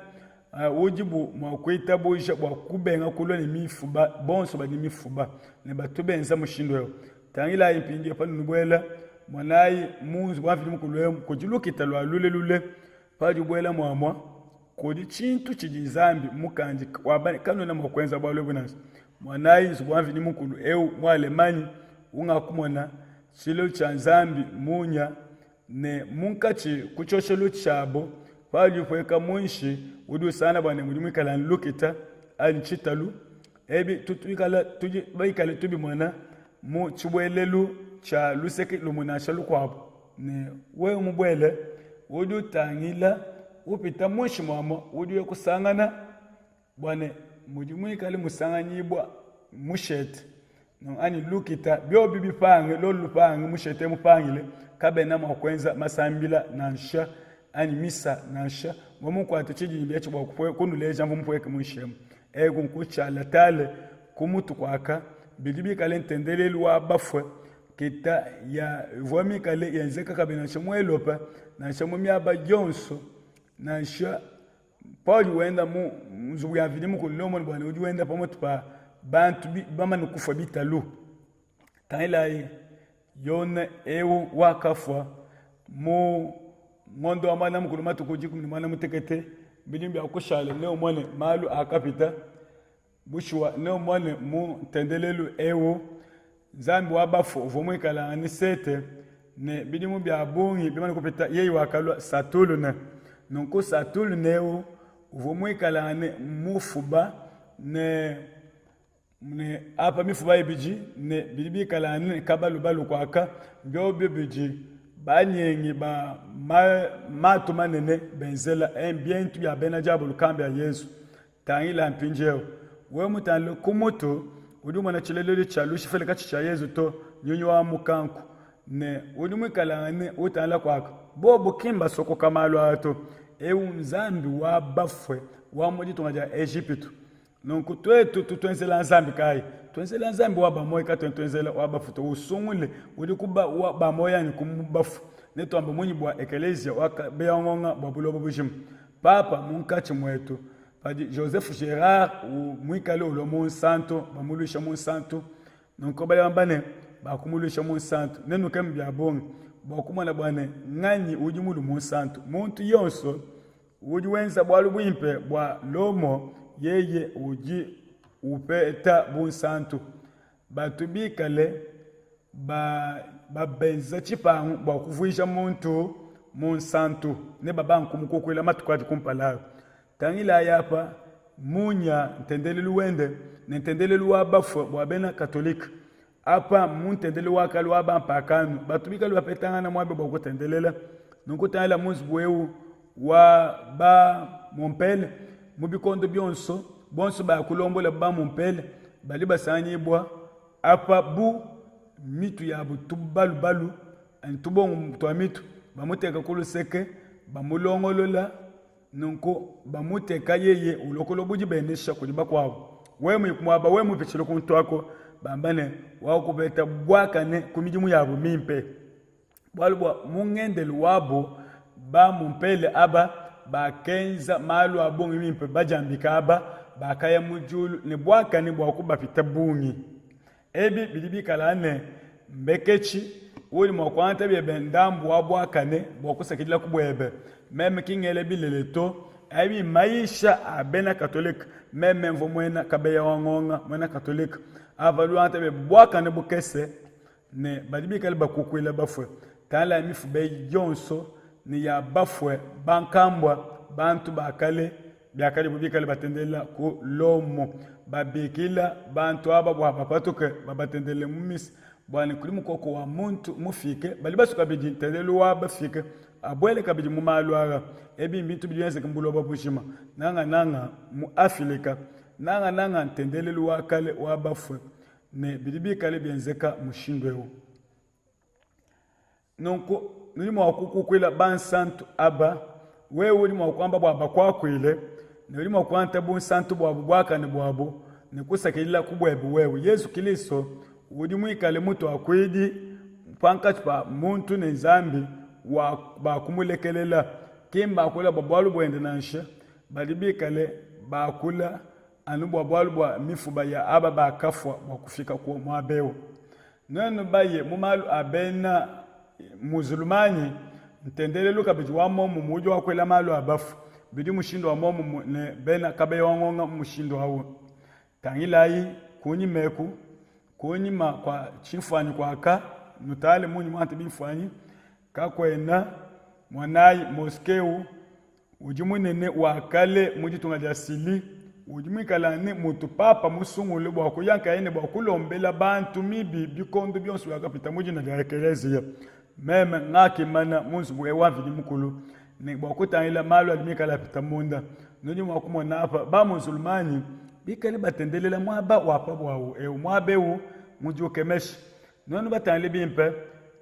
uh, udibu mua kuitabuja bua kubenga kulua ne mifuba. Bonso badi mifuba ne batu benza mushindu eu. Tangilayi mpindieu panudi nubuela, monayi mu nzubu wa Mvidi Mukulu emu kudi lukita lua lule lule Paudi ubuela muamua, kudi tshintu tshidi Nzambi mukandike, wamba ne, Kanuena mua kuenza bualu ebu nansha. Monayi nzubu wa Mvidi Mukulu eu mu Allemagne ungakumona, tshilelu tshia Nzambi munya, ne munkatshi ku tshioshelu tshiabo, paudi upueka muinshi, udi usangana bua ne mudi muikale lukita anyi tshitalu. Ebi tutuikala tudi baikale tubimona mu tshibuelelu tshia luseke lumue nansha lukuabu. Ne wewe mubuele, udi utangila upita muinshi muamua, udi uya kusangana bua ne mudi muikale musanganyibua mushete anyi lukita. Biobi bipange, lolu lupange, mushete mupangile, kabena mua kuenza masambila nansha anyi misa nansha. Mvua mukuate tshidimbi etshi bua kunuleja mvua mupueke muinshi emu. Eku nku tshialatale ku mutu kuaka. Bidi bikale ntendelelu wa bafue, nkita ya ivua mikale yenzeka kabidi nansha mu Elopa, nansha mu miaba yonso, nansha paudi wenda mu nzubu ya Mvidi Mukulu neumone bua ne udi wenda pa mutu pa bantu bamane kufua bitalu. Tangilayi Yone eu wakafua mu ngondo wa muanda mukulu matuku 18 bidimu bia kushala neumone malu akapita. Bushuwa neumone mu ntendelelu eu Nzambi wa bafue uvua muikalangane Sete ne bidimu bia bungi bimane kupita yeye wakalua Satulune. Nunku Satulune eu uvua muikalangane mufuba ne ne apa mifuba ibidi ne bidi bikalangane ne kabalubalu kuaka mbiobi bidi banyengi ba ma, matu manene benzela eh, bintu bia bena diabolo kambi ya Yezu. Tangila mpindieu, wewe mutangile ku mutu, udi umona tshilelelu tshia Lushifele katshi tshia Yezu to, nyunyi wa mukanku, ne udi muikalangane utangila kuaka. Bobu ki mbasokoka malu aa to. Eu nzambi wa bafue wa mu ditunga dia Ejipitu. Nunku tuetu tutuenzela nzambi kayi? Tuenzela nzambi wa bamoyi, katuena tuenzela wa bafue to. Usungule udi ku ba, wa bamoyi anyi ku bafue. Netuambe munyi bua ekeleziya wa Kabeya-Ngonga bua buloba bujima? Papa munkatshi muetu. Padi Joseph Gerard muikale ulua munsantu, bamuluisha munsantu. Nunku badi bamba ne, bakumuluisha munsantu. Nenukeme bia bungi bua kumona bua ne nganyi udi mulu munsantu. Muntu yonso udi wenza bualu buimpe bua Lomo, yeye udi upeta bunsantu. Batu bikale babenza tshipangu bua kuvuija muntu munsantu ne babanga kumukukuila matuku adi kumpala awu. Tangilayi apa munya ntendelelu wende ne ntendelelu wa bafue bua bena Katolike. Apa mu ntendelelu wa kale wa bampakano batu bikale bapetangana muaba bua kutendelela. Nunku tangila mu nzubu eu wa ba mumpele mu bikondo bionso, bonso bakulombola ba mumpele badi basanganyibua apa bu mitu yabu tubalubalu anyi tubongo tua mitu, bamuteka ku luseke, bamulongolola nunku bamuteka yeye ulokolo bu dibenesha kudi bakuabu. Wewe muye ku muaba, wewe mupitshile kuntu aku, bamba ne wakupeta buakane ku midimu yabu mimpe. Bualu bua mu ngendelu wabu ba mumpele aba bakenza malu a bungi mimpe, badiambika aba bakaya mu diulu ne buakane bua kubapita bungi. Ebi bidi bikala ne mbeketshi udi mua kuangata biebe ndambu wa buakane bua kusakidila ku buebe. Meme ki ngela bilele to, abi mmayisha a bena Katolike. Meme mvua muena kabeya wa ngonga muena Katolike. Apa udi wangata biebe buakane bukese ne badi bikale bakukuila bafue. Tangila mifuba eyi yonso ne ya bafue, bankambua, bantu ba kale biakadibu bikale batendelela ku Lomo, babikila bantu aba bua bapatuke babatendelele mu misa, bua ne kudi mukoko wa muntu mufike, badi basue kabidi ntendelelu wa bafike abuele kabidi mu malu aa. Ebi mbintu bidi bienzeke mu buloba bujima, nangananga mu Afilika, nangananga ntendelelu wa kale wa bafue ne bidi bikale bienzeka mushindu eu. Nunku nudi mua kukukuila bansantu aba, wewe udi mua kuamba bua bakuakuile, ne udi mua kuangata bunsantu buabu buakane buabu ne kusakidila ku buebe wewe. Yezu Kilisto udi muikale mutuakuidi pankatshi pa muntu ne Nzambi wa bakumulekelela, ki mbakula bua bualu buende nansha, badi bikale bakula anu bua bualu bua mifuba ya aba bakafua bua kufika ku muaba eu. Nuenu baye mu malu a bena Muzulumanyi, ntendelelu kabidi wa muomumue udi wakuela malu a bafue, bidi mushindu wa muomumue ne bena Kabeya wa Ngonga mu mushindu au. Tangilayi kunyima eku, kunyima kua tshimfuanyi kuaka, nutale munyi muante bimfuanyi, kakuena monayi moske eu udi munene wa kale mu ditunga dia Syrie, udi muikale ne mutu papa musungule bua kuya nkayende bua kulombela bantu mibi bikondo bionso biakapita mu dina dia ekeleziya. Meme ngakimana mu nzubu eu wa Mvidi Mukulu ne bua kutangila malu adi mikale apita munda. Nudi mua kumona apa ba muzulumanyi bikale batendelela muaba wa pa buawu eu. Muaba eu ngudi ukemesha. Nuenu batangile bimpe,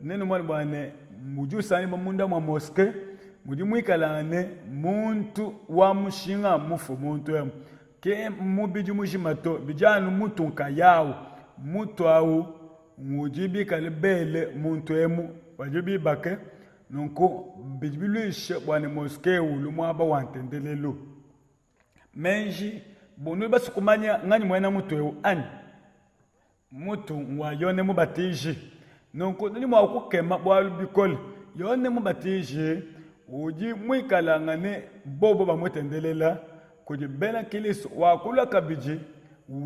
nenumone bua ne udi usangibua munda mua moske mudi muikalangane muntu wa mushinga mufue. Muntu eu ke mubidi mujima to, bidi anu mutu nkayawu. Mutu au ngudi bikale bele muntu emu badi bibake, nunku bidi biluishe bua ne moske ulu muaba wa ntendelelu. Meji, bu nudi basue kumanya nganyi muena mutu eu anyi? Mutu ngua Yone Mubatiji. Nunku nudi mua kukema bualu bikole. Yone Mubatiji udi muikalangane bobo bamutendelela kudi bena Kilisto wakulua kabidi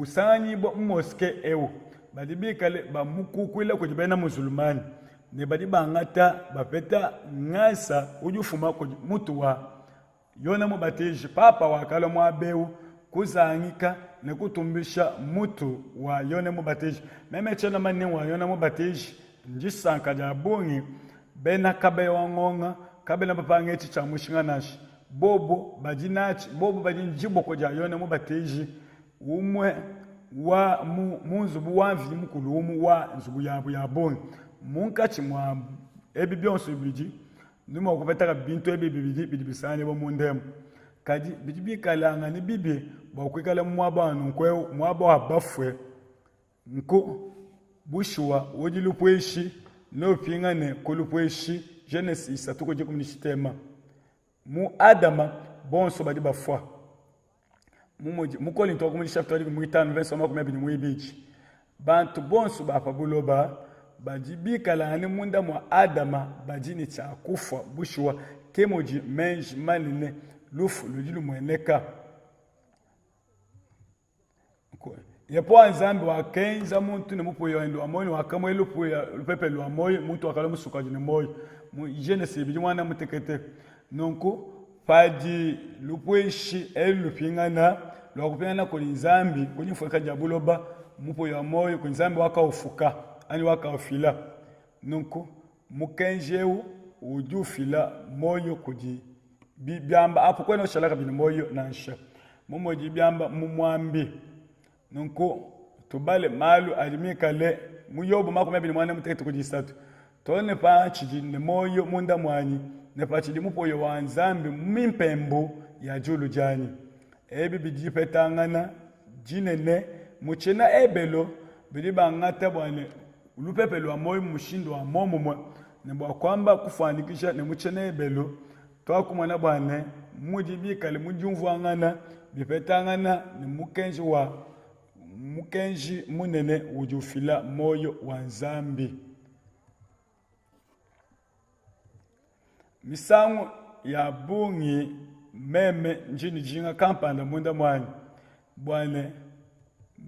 usanganyibua mu moske eu. Badi bikale bamukukuila kudi bena Muzulumani ne badi bangata bapeta ngasa udi ufuma kudi mutu wa Yone Mubatiji, Papa wakalua muaba eu kuzangika ne kutumbisha mutu wa Yone Mubatiji. Meme tshiena manye wa Yone Mubatiji, ndisanka dia bungi. Bena Kabeya wa Ngonga kabena bapanga etshi tshia mushinga nansha. Bobu badi natshi, bobu badi ne diboko dia Yone Mubatiji, umue wa mu, mu nzubu wa Mvidi Mukulu umu wa nzubu yabu ya bungi. Munkatshi mua ebi bionso bibidi, Nudi mua kupeta bintu ebi bibidi bidi bisanganyibua munda emu. Kadi bidi bikalangane bibi bua kuikala mu muaba wa nunku eu, muaba wa bafue. Nku, bushuwa udi lupuishi, neupingane ku lupuishi. Genese isatu ku dikumi ne tshitema. Mu Adama bonso badi bafua. Mu mudi mu Kolinto wa kumudi chapitre wa dikumi muitanu verse wa 22. Bantu bonso ba pa buloba badi bikalangane munda mua Adama badi ne tshia kufua. Bushuwa, ke mudi meji manene, lufu ludi lumueneka. Yehowa Nzambi wakenza muntu ne mupuya wende wa muoyo ne wakamuela lupuya lupepele lua muoyo, muntu wakalua musukaji ne muoyo. Mu Genese ibidi muanda mutekete. Nunku padi lupuishi elu lupingana lua kupingana kudi Nzambi ku dimfuenkenya dia buloba, mupuya wa muoyo kudi Nzambi wakaufuka anyi wakaufila. Nunku mukenji eu udi ufila muoyo kudi biamba apu kuena ushala kabidi ne muoyo nansha. Bu mudi biamba mu Muambi. Nunku tubale malu adi mikale mu Yobo 26 ku disatu too ne pantshidi ne muoyo munda muanyi ne patshidi mupuya wa Nzambi mu mimpembu ya diulu dianyi. Ebi bidi dipetangana dinene mu tshiena Ebelu bidi bangata bua ne lupepe lua muoyo mu mushindu wa muomumue ne bua kuamba kufuanyikija ne mu tshiena Ebelu Tuakumona bua ne, mudi bikale mu diumvuangana bipetangana ne mukenji wa mukenji munene udi ufila muoyo wa Nzambi. Misangu ya bungi meme ndi ne dijinga kampanda munda muanyi bua ne,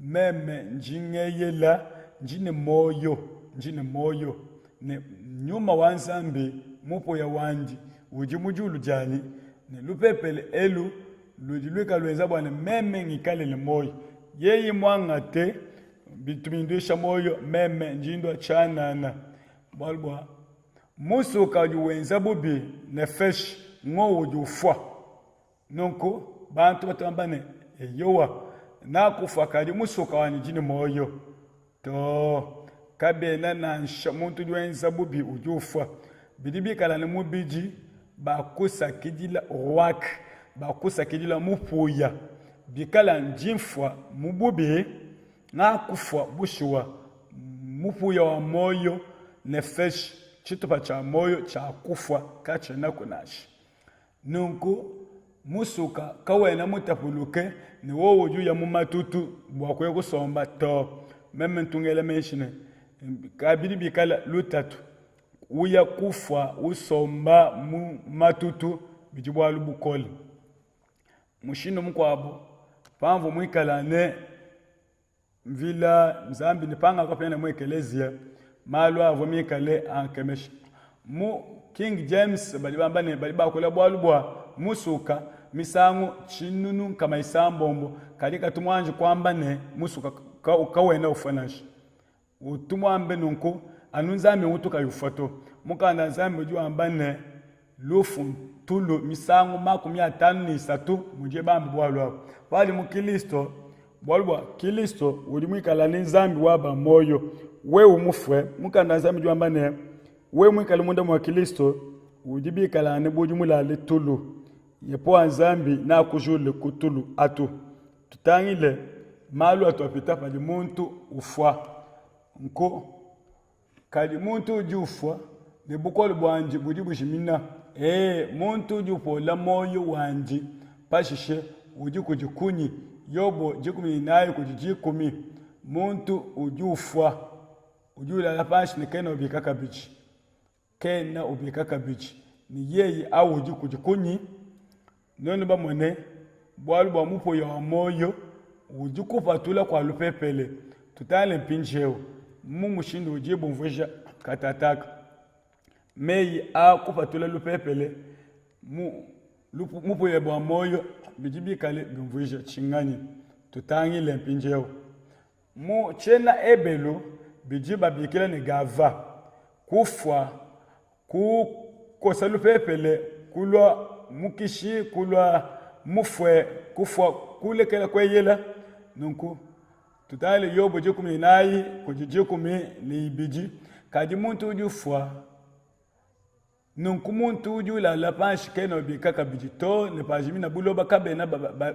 meme ndi ngeyela, ndi ne muoyo, ndi ne muoyo ne nyuma wa Nzambi mupuya wandi udi mu diulu dianyi ne lupepele elu ludi luikala luenza bua ne meme ngikale ne muoyo. Yeye muangate bintu binduisha muoyo, meme ndi ndua tshianana, bualu bua musuka udi wenza bubi nefesh ngowu udi ufua. Nunku bantu batu bamba ne, Eyowa, nakufua, kadi musuka wanyi udi ne muoyo. Too, kabiena nansha. Muntu udi wenza bubi udi ufua. Bidi bikala ne mubidi bakusakidila ruak, bakusakidila mupuya. Bikala ndi mfua mu bubi, ngakufua bushuwa. Mupuya wa muoyo, nefesh, tshitupa tshia muoyo tshia kufua katshienaku nansha. Nunku musuka kawena mutapuluke ne wowu udi uya mu matutu bua kuya kusomba to. Meme ntu ngela meji ne, kabidi bikala lutatu uya kufua usomba mu matutu bidi bualu bukole. Mushindu mukuabu pamvua muikala ne mvila Nzambi ne pangakapingana mu ekeleziya, malu avua mikale ankemesha. Mu King James badi bamba ne badi bakula bualu bua musuka misangu 600, kadi katu muanji kuamba ne musuka kawena ufua nansha. Utu muambe nunku anu Nzambi ngutu kayi ufua to. Mukanda wa Nzambi udi wamba ne lufu ntulu misangu 53 mudiye bambe bualu abu. Padi mu Kilisto, bualu bua Kilisto udi muikale ne Nzambi wa ba muoyo. Wewe mufue, mukanda wa Nzambi udi wamba ne wewe muikale munda mua Kilisto udi bikala ne budi mulale tulu. Yepowa Nzambi nakujule ku tulu atu. Tutangile. malu atu apita padi muntu ufua. Nku kadi muntu udi ufua ne bukole buandi budi bujimina. Ee, muntu udi upola muoyo wandi pashishe udi kudi kunyi? Yobo 14 kudi dikumi. Muntu udi ufua udi ulala panshi ne kena ubika kabidi. Kena ubika kabidi, ne yeye au udi kudi kunyi? Nuenu bamone bualu bua mupuya wa muoyo udi kupatula kua lupepele, tutangile mpindieu mu mushindu udi bumvuija katataka meyi a kupatula lupepele mu mupuya bua muoyo bidi bikale biumvuija tshinganyi? Tutangile mpindieu. Mu tshiena Ebelu bidi babikila ne gava, kufua, kukosa lupepele, kulua mukishi, kulua mufue, kufua, kulekela kueyela. Nunku tutangile Yobo 14 kudi 12. Kadi muntu udi ufua Nunku muntu udi ulala panshi kena ubika kabidi to, ne pajimina buloba kabena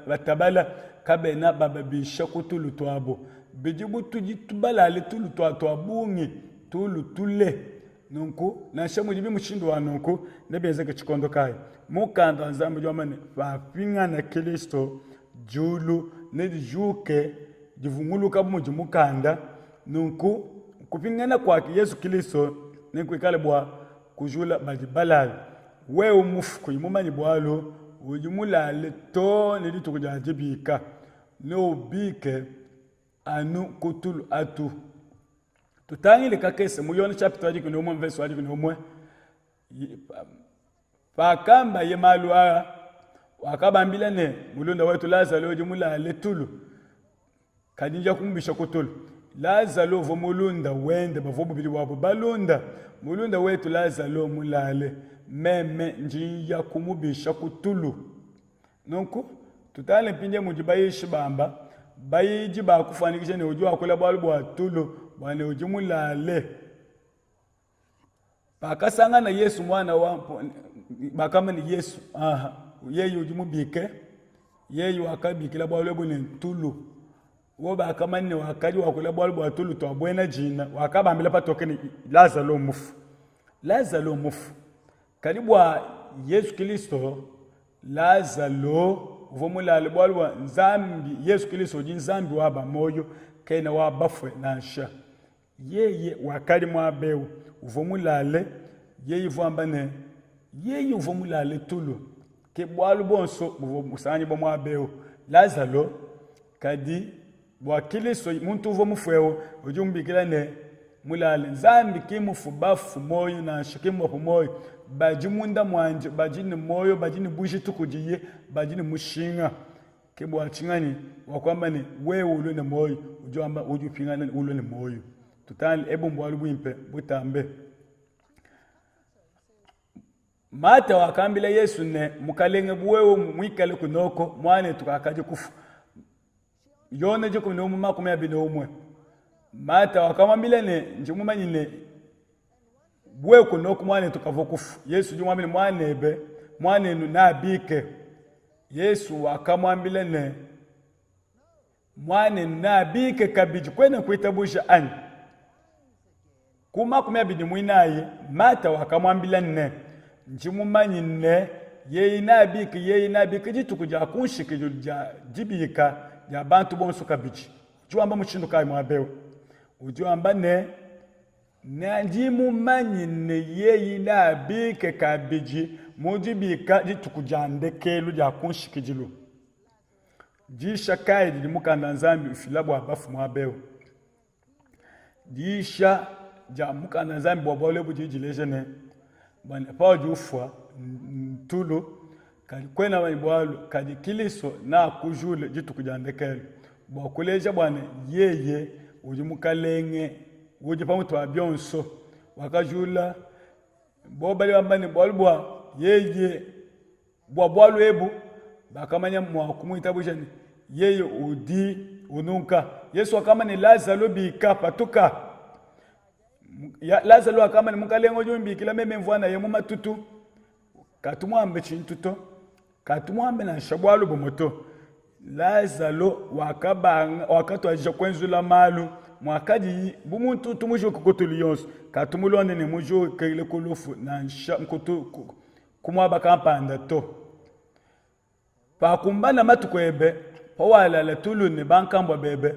batabala, kabena bababisha ku tulu tuabo. Bidi bu tudi balale tulu tua tua bungi, tulu tule. Nunku nansha mudibi mushindu wa nunku, nebienzeke tshikondo kayi? Mukanda wa Nzambi udi wamba ne, Papingana Kilisto, diulu nedijuke divunguluka bu mudi mukanda. Nunku kupingana kua Yezu Kilisto nekuikale bua kujula badi balale. Wewe mufu kuyi mumanye bualu, udi mulale too ne dituku dia dibika, neubike anu ku tulu atu. Tutangile kakese mu Yone chapitre wa 11 mvese wa 11. Pakambaye malu aa, wakabambila ne, mulunda wetu Lazalo udi mulale tulu, kadi nja kumubisha ku tulu. Lazalo uvua mulunda wende, bavua bubidi buabu balunda. Mulunda wetu Lazalo mulale, meme ndi nya kumubisha ku tulu. Nunku tutangile mpindieu mudi bayishi bamba. Bayidi bakufuanyikija ne udi wakula bualu bua tulu bua ne udi mulale. Pakasangana Yesu muana wa bakamba ne Yesu aha yeye udi mubike yeye wakabikila bualu ebu ne tulu wo bakamanya ne wakadi wakula bualu bua tulu tua buena dina wakabambila patoke ne Lazalo mufu Lazalo mufu kadi bua Yesu Kristo Lazalo uvua mulale bualu bua Nzambi Yesu Kristo udi Nzambi wa ba muoyo kena wa bafue nansha Yeye wakadi muaba eu, uvua mulale, yeye uvua wamba ne, yeye uvua mulale tulu. Ke bualu buonso buvua busanganyibua muaba eu. Lazalo, kadi bua Kilisto, muntu uvua mufue eu, udi umubikila ne, mulale. Nzambi ki mufu bafu muoyo nansha, ki mmubapu muoyo. Badi munda muandi, badi ne muoyo, badi ne bujitu kudiye, badi ne mushinga. Ke bua tshinganyi wakuamba ne, Wewe ulue ne muoyo, udi wamba udi upingana ne ulue ne muoyo. Tutangile, ebu mbualu buimpe butambe. Mata wakambila Yesu ne, Mukalenge, bu wewe muikale kunoko, muanetu kakadi kufua. Yone 11:21. Mata wakamuambila ne, Ndi mumanye ne bu wewe kunoko muanetu kavua kufua. Yesu udi muambile muanebe, muanenu neabike. Yesu wakamuambila ne, Muanenu neabike kabidi, kuena kuitabuja anyi? Ku 24 Mata wakamuambila ne, Ndi mumanye ne, yeye neabike, yeye neabike dituku dia ku nshikidilu dia dibika dia bantu bonso kabidi. Udi wamba mushindu kayi muaba eu? Udi wamba ne, Ne ndi mumanye ne yeye neabike kabidi mu dibika dituku dia ndekelu dia ku nshikidilu. Diyisha kayi didi mukanda wa Nzambi ufila bua bafue muaba eu? Diyisha dia mukanda wa Nzambi bua bualu ebu didi dileja ne, paudi ufua ntulu Kadi kuena ne bualu, kadi Kilisto neakujule dituku dia ndekelu, bua kuleja bua ne yeye udi Mukalenge udi pa mutu wa bionso. Wakajula bobo badi bamba ne bualu bua yeye, bua bualu ebu bakamanya mua kumuitabuja ne yeye udi ununka. Yesu wakamba ne, Lazalo bika, patuka. Lazalo wakamba ne, Mukalenge udi umbikila meme mvua naye mu matutu. Katu muambe tshintu to, katu muambe nansha bualu bumue to. Lazalo wakabanga, wakatuadija kuenzula malu muakadiyi bu muntu utu mujuke ku tulu yonso, katu mulonde ne mujukile ku lufu nansha nkutu ku muaba kampanda to. Pakumbana matuku ebe, pawalala tulu ne bankambua bebe,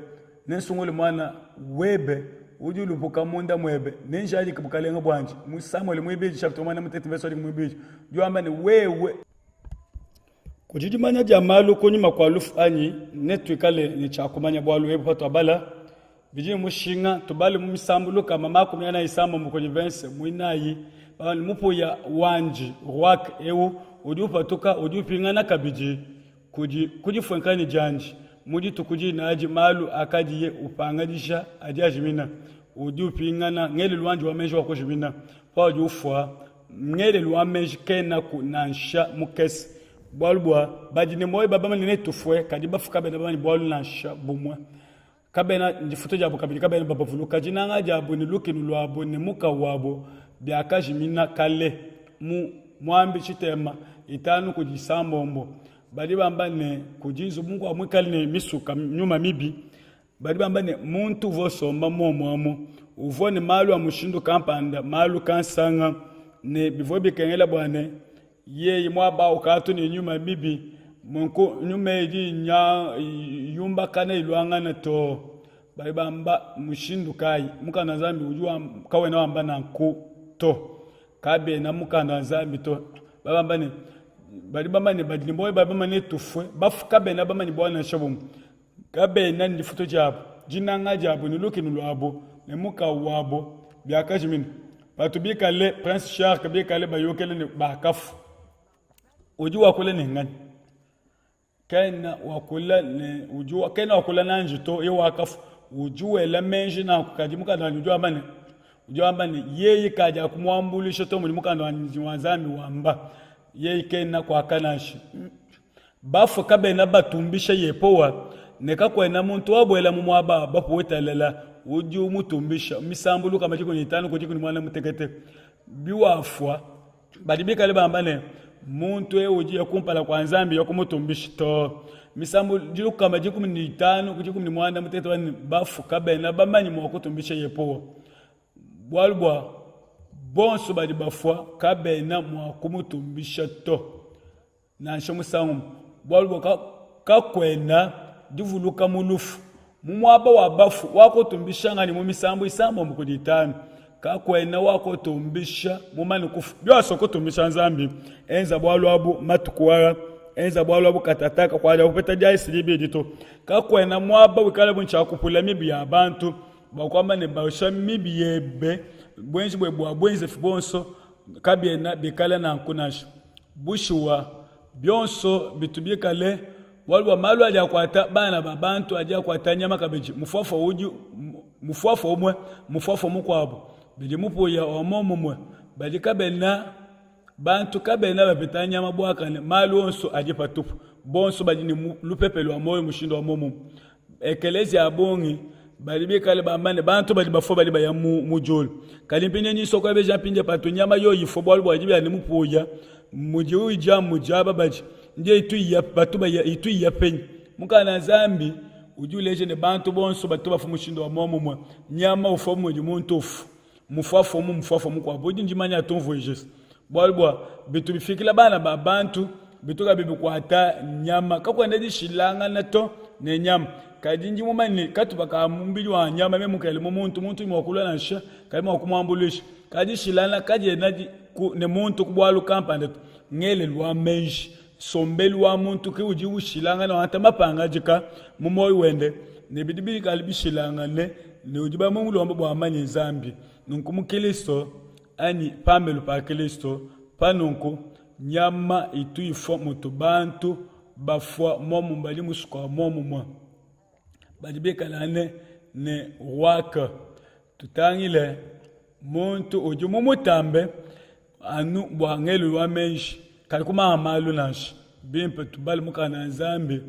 nensungule muana webe udi ulupuka munda muebe, nenjadike bukalenge buandi. Mu Samuele muibidi chapitre muanda mutekete verse wa muibidi udi wamba ne, wewe Kudi dimanya dia malu kunyima kua lufu anyi? Netuikale ne tshia kumanya bualu ebu patuabala bidi ne mushinga. Tubale mu Misambu 141 kudi verse muinayi bamba ne, mupuya wandi ruach eu udi upatuka udi upingana kabidi kudi ku difuenkanya diandi mu dituku dine malu akadiye upangadija adi ajimina. Udi upingana ngelelu wandi wa meji wakujimina paudi ufua Ngelelu wa meji kenaku nansha mukese, bualu bua badi ne muoyo bamanye ne tufue, kadi bafue kabena bamanye bualu nansha bumue. Kabena difutu diabu kabidi kabena babavuluka. Dinanga diabu ne lukinu luabu ne mukawu wabu biakajimina kale. Mu Muambi tshitema itanu kudi isambombo badi bamba ne, kudi nzubu mukuabu muikale ne misuka nyuma mibi Badi bamba ne, muntu uvua usomba muomu amu uvua ne malu a mushindu kampanda, malu kansanga, ne bivua bikengela bua ne, yeye muaba au katu ne nyuma mibi, nunku nyuma idi yumbakana iluangana to. Badi bamba mushindu kayi? Mukanda wa Nzambi udi kawena wamba nanku to. Kabena mukanda wa Nzambi to. Badi bamba ne, badi bamba ne badi ne muoyo badi bamba ne tufue, bafue kabena bamanye bualu nansha bumue. Kabena ne difutu diabu, dinanga diabu ne lukinu luabu ne mukawu wabu biakajimina. Batu bikale Prince Shark bikale bayukila ne bakafua. Udi wakula ne nganyi? Kena wakula ne udi kena wakula nanji to, ye wakafua. Udi wela meji nanku, kadi mukanda wanyi udi wamba ne udi wamba ne yeye kadi akumuambuluisha to, mudi mukanda wanyi wa Nzambi wamba. Yeye kena kuaka nansha. Bafue kabena batumbisha Yehowa, ne kakuena muntu wabuela mu muaba wa bafue talala udi umutumbisha. Misambu 105 ku 16. Biwafua, badi bikale bamba ne, muntu eu udi ya kumpala kua Nzambi ya kumutumbisha to. Misambu 115 ku 16 bafue kabena bamanye mua kutumbisha Yehowa, bualu bua bonso badi bafua kabena mua kumutumbisha to. nansha musangu umue, bualu bua kakuena divuluka mu lufu. Mu muaba wa bafu wakutumbisha nganyi mu misambu isambombo kudi itanu? Kakuena wakutumbisha mumane kufua. Bionso kutumbisha Nzambi, enza bualu abu matuku aa, enza bualu abu katataka, kuadia kupeta diaisi dibidi to. Kakuena muaba wikala bu ntshia mibi ya bantu bua kuamba ne basha mibi yebe, buenji buebe bua buenzefi buonso kabiena bikale nanku nansha. Bushuwa, bionso bitu bikale bualu bua malu adi akuata bana ba bantu adi akuata nyama kabidi. Mufuafua udi mufuafua umue, mufuafua mukuabu, bidi mupuya wa muomumue. Badi kabena bantu kabena bapeta nyama buakane, malu onso adi patupu. Bonso badi ne lupepe lua muoyo mushindu wa muomumue. Ekeleziya ya bungi badi bikale bamba ne bantu badi bafua badi baya mu, mu diulu. Kadi mpindieu ndi nsua kuebeja mpindieu patu nyama yoyi ifua bualu bua dibila ne mupuya mudi uyidia mudi aba badi ndiye itu iya batu baya itu iya penyi? Mukanda Nzambi udi uleja ne bantu bonso batu bafua mushindu wa muomumue. Nyama ufua mudi muntu ufua. Mufuafua umue mufuafua mukuabu udi ndimanya atumvuije bualu bua bitu bifikila bana ba bantu bitu kabi bikuata nyama kakuena dishilangana to ne nyama kadi ndi mumanye ne katupa ka mubidi wa nyama meme mukele mu muntu muntu mua kulua nansha kayi mua kumuambuluisha kadi dishilangana kadiena ne muntu ku bualu kampanda to ngelelu wa meji nsombelu wa muntu ke udi ushilangana wangata mapangadika mu muoyo wende ne bidi bikale bishilangane ne udi bamulomba bua amanye Nzambi. Nunku mu Kilisto anyi pambelu pa Kilisto, pa nunku nyama itu ifua mutu bantu bafua muomumue, badi musuka wa muomumue, badi bikalane ne waka. Tutangile muntu udi mumutambe anu bua ngelelu wa meji, kadi kumanga malu nansha. Bimpe tubale mukanda wa Nzambi.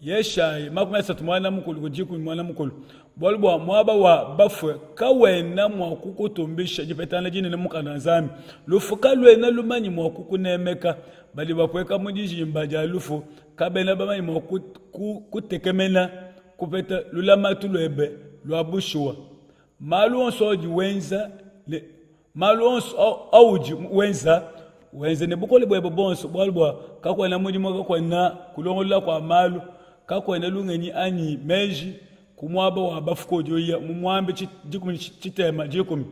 Yeshayi 31 ku 11. Bualu bua muaba wa bafue kawena mua kukutumbisha, dipetangana dinene mu mukanda wa Nzambi. Lufu kaluena lumanye mua kukunemeka. Badi bapueka mu dijimba dia lufu kabena bamanye mua kutekemena kupeta lulamatu luebe lua bushuwa. Malu onso audi wenza ne malu onso audi wenza, wenze ne bukole buebe buonso, bualu bua kakuena mudimu, kakuena kulongolola kua malu, kakuena lungenyi anyi meji ku muaba wa bafu kuudi uya. Mu Muambi 10:10.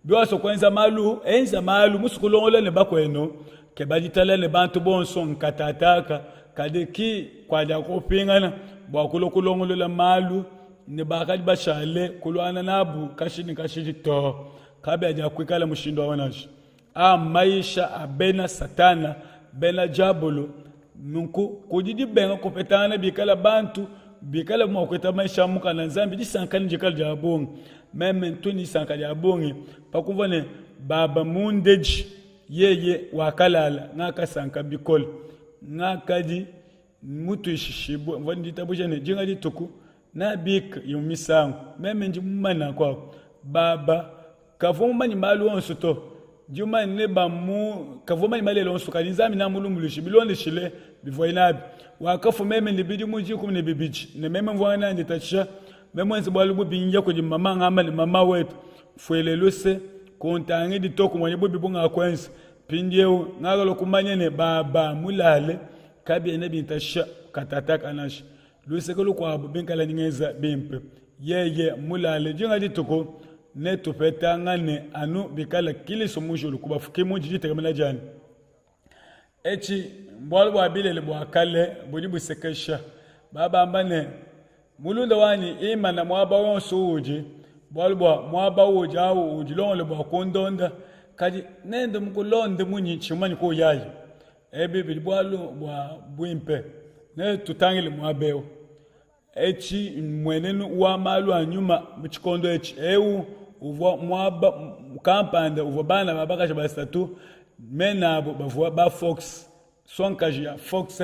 Biwasua kuenza malu, enza malu musue kulongolola ne bakuenu, keba ditalala ne bantu bonso nkatataka, kadi ki kua kupingana bua kulua kulongolola malu ne bakadi bashale kuluangana nabu kashidi ne kashidi to. Kabiakuikala mushindu awu nansha. Aa mmayisha a bena Satana, bena Diabolo. Nunku kudi dibenga kupetangana bikala bantu bikale mua kuitaba mayisha a mukanda Nzambi, disanka nedikale dia bungi. Meme ntu ne disanka dia bungi pa kumvua ne, baba mundeji yeye wakalala, ngakasanka bikole. Ngakadi mutuishishibue, mvua ne ditabuja ne, dinga dituku neabike imue misangu. Meme ndi mumanye nanku awu. Baba kavua mumanye malu onso to. Ndi mumanye ne bamu kavua mumanye malele onso, kadi Nzambi neamulumbuluishe bilondeshile bivuaye nabi. Wakafua meme ne bidimu 12, ne meme mvua ngenda nditatshisha. Meme muenze bualu bubi, nya kudi mama ngamba ne, Mama wetu, mfuile luse, kuntangidi to, kumonyi bubi bungakuenza. Mpindieu ngakalua kumanya ne, baba mulale, kabiena bintatshisha katataka nansha. Luseke lukuabu, bikala ngenza bimpe, yeye mulale, dinga dituku netupetangane anu bikala Kilisto mujulu ku bafu. Ke mudi ditekemena dianyi. Etshi mbualu bua bilele bua kale budi busekesha. Babamba ne, Mulunda wanyi, imana muaba wonso uudi, bualu bua muaba uudi au udilongolole bua kundonda. Kadi nende mukulonde munyi tshimanyi kuyayi? Ebi bidi bualu bua buimpe. Netutangile muaba eu. Etshi mmuenenu wa malu a nyuma mu tshikondo etshi. Eu uvua muaba kampanda uvua bana ba bakaji basatu, mena abu bavua ba Fox, nsongakaji ya Fox,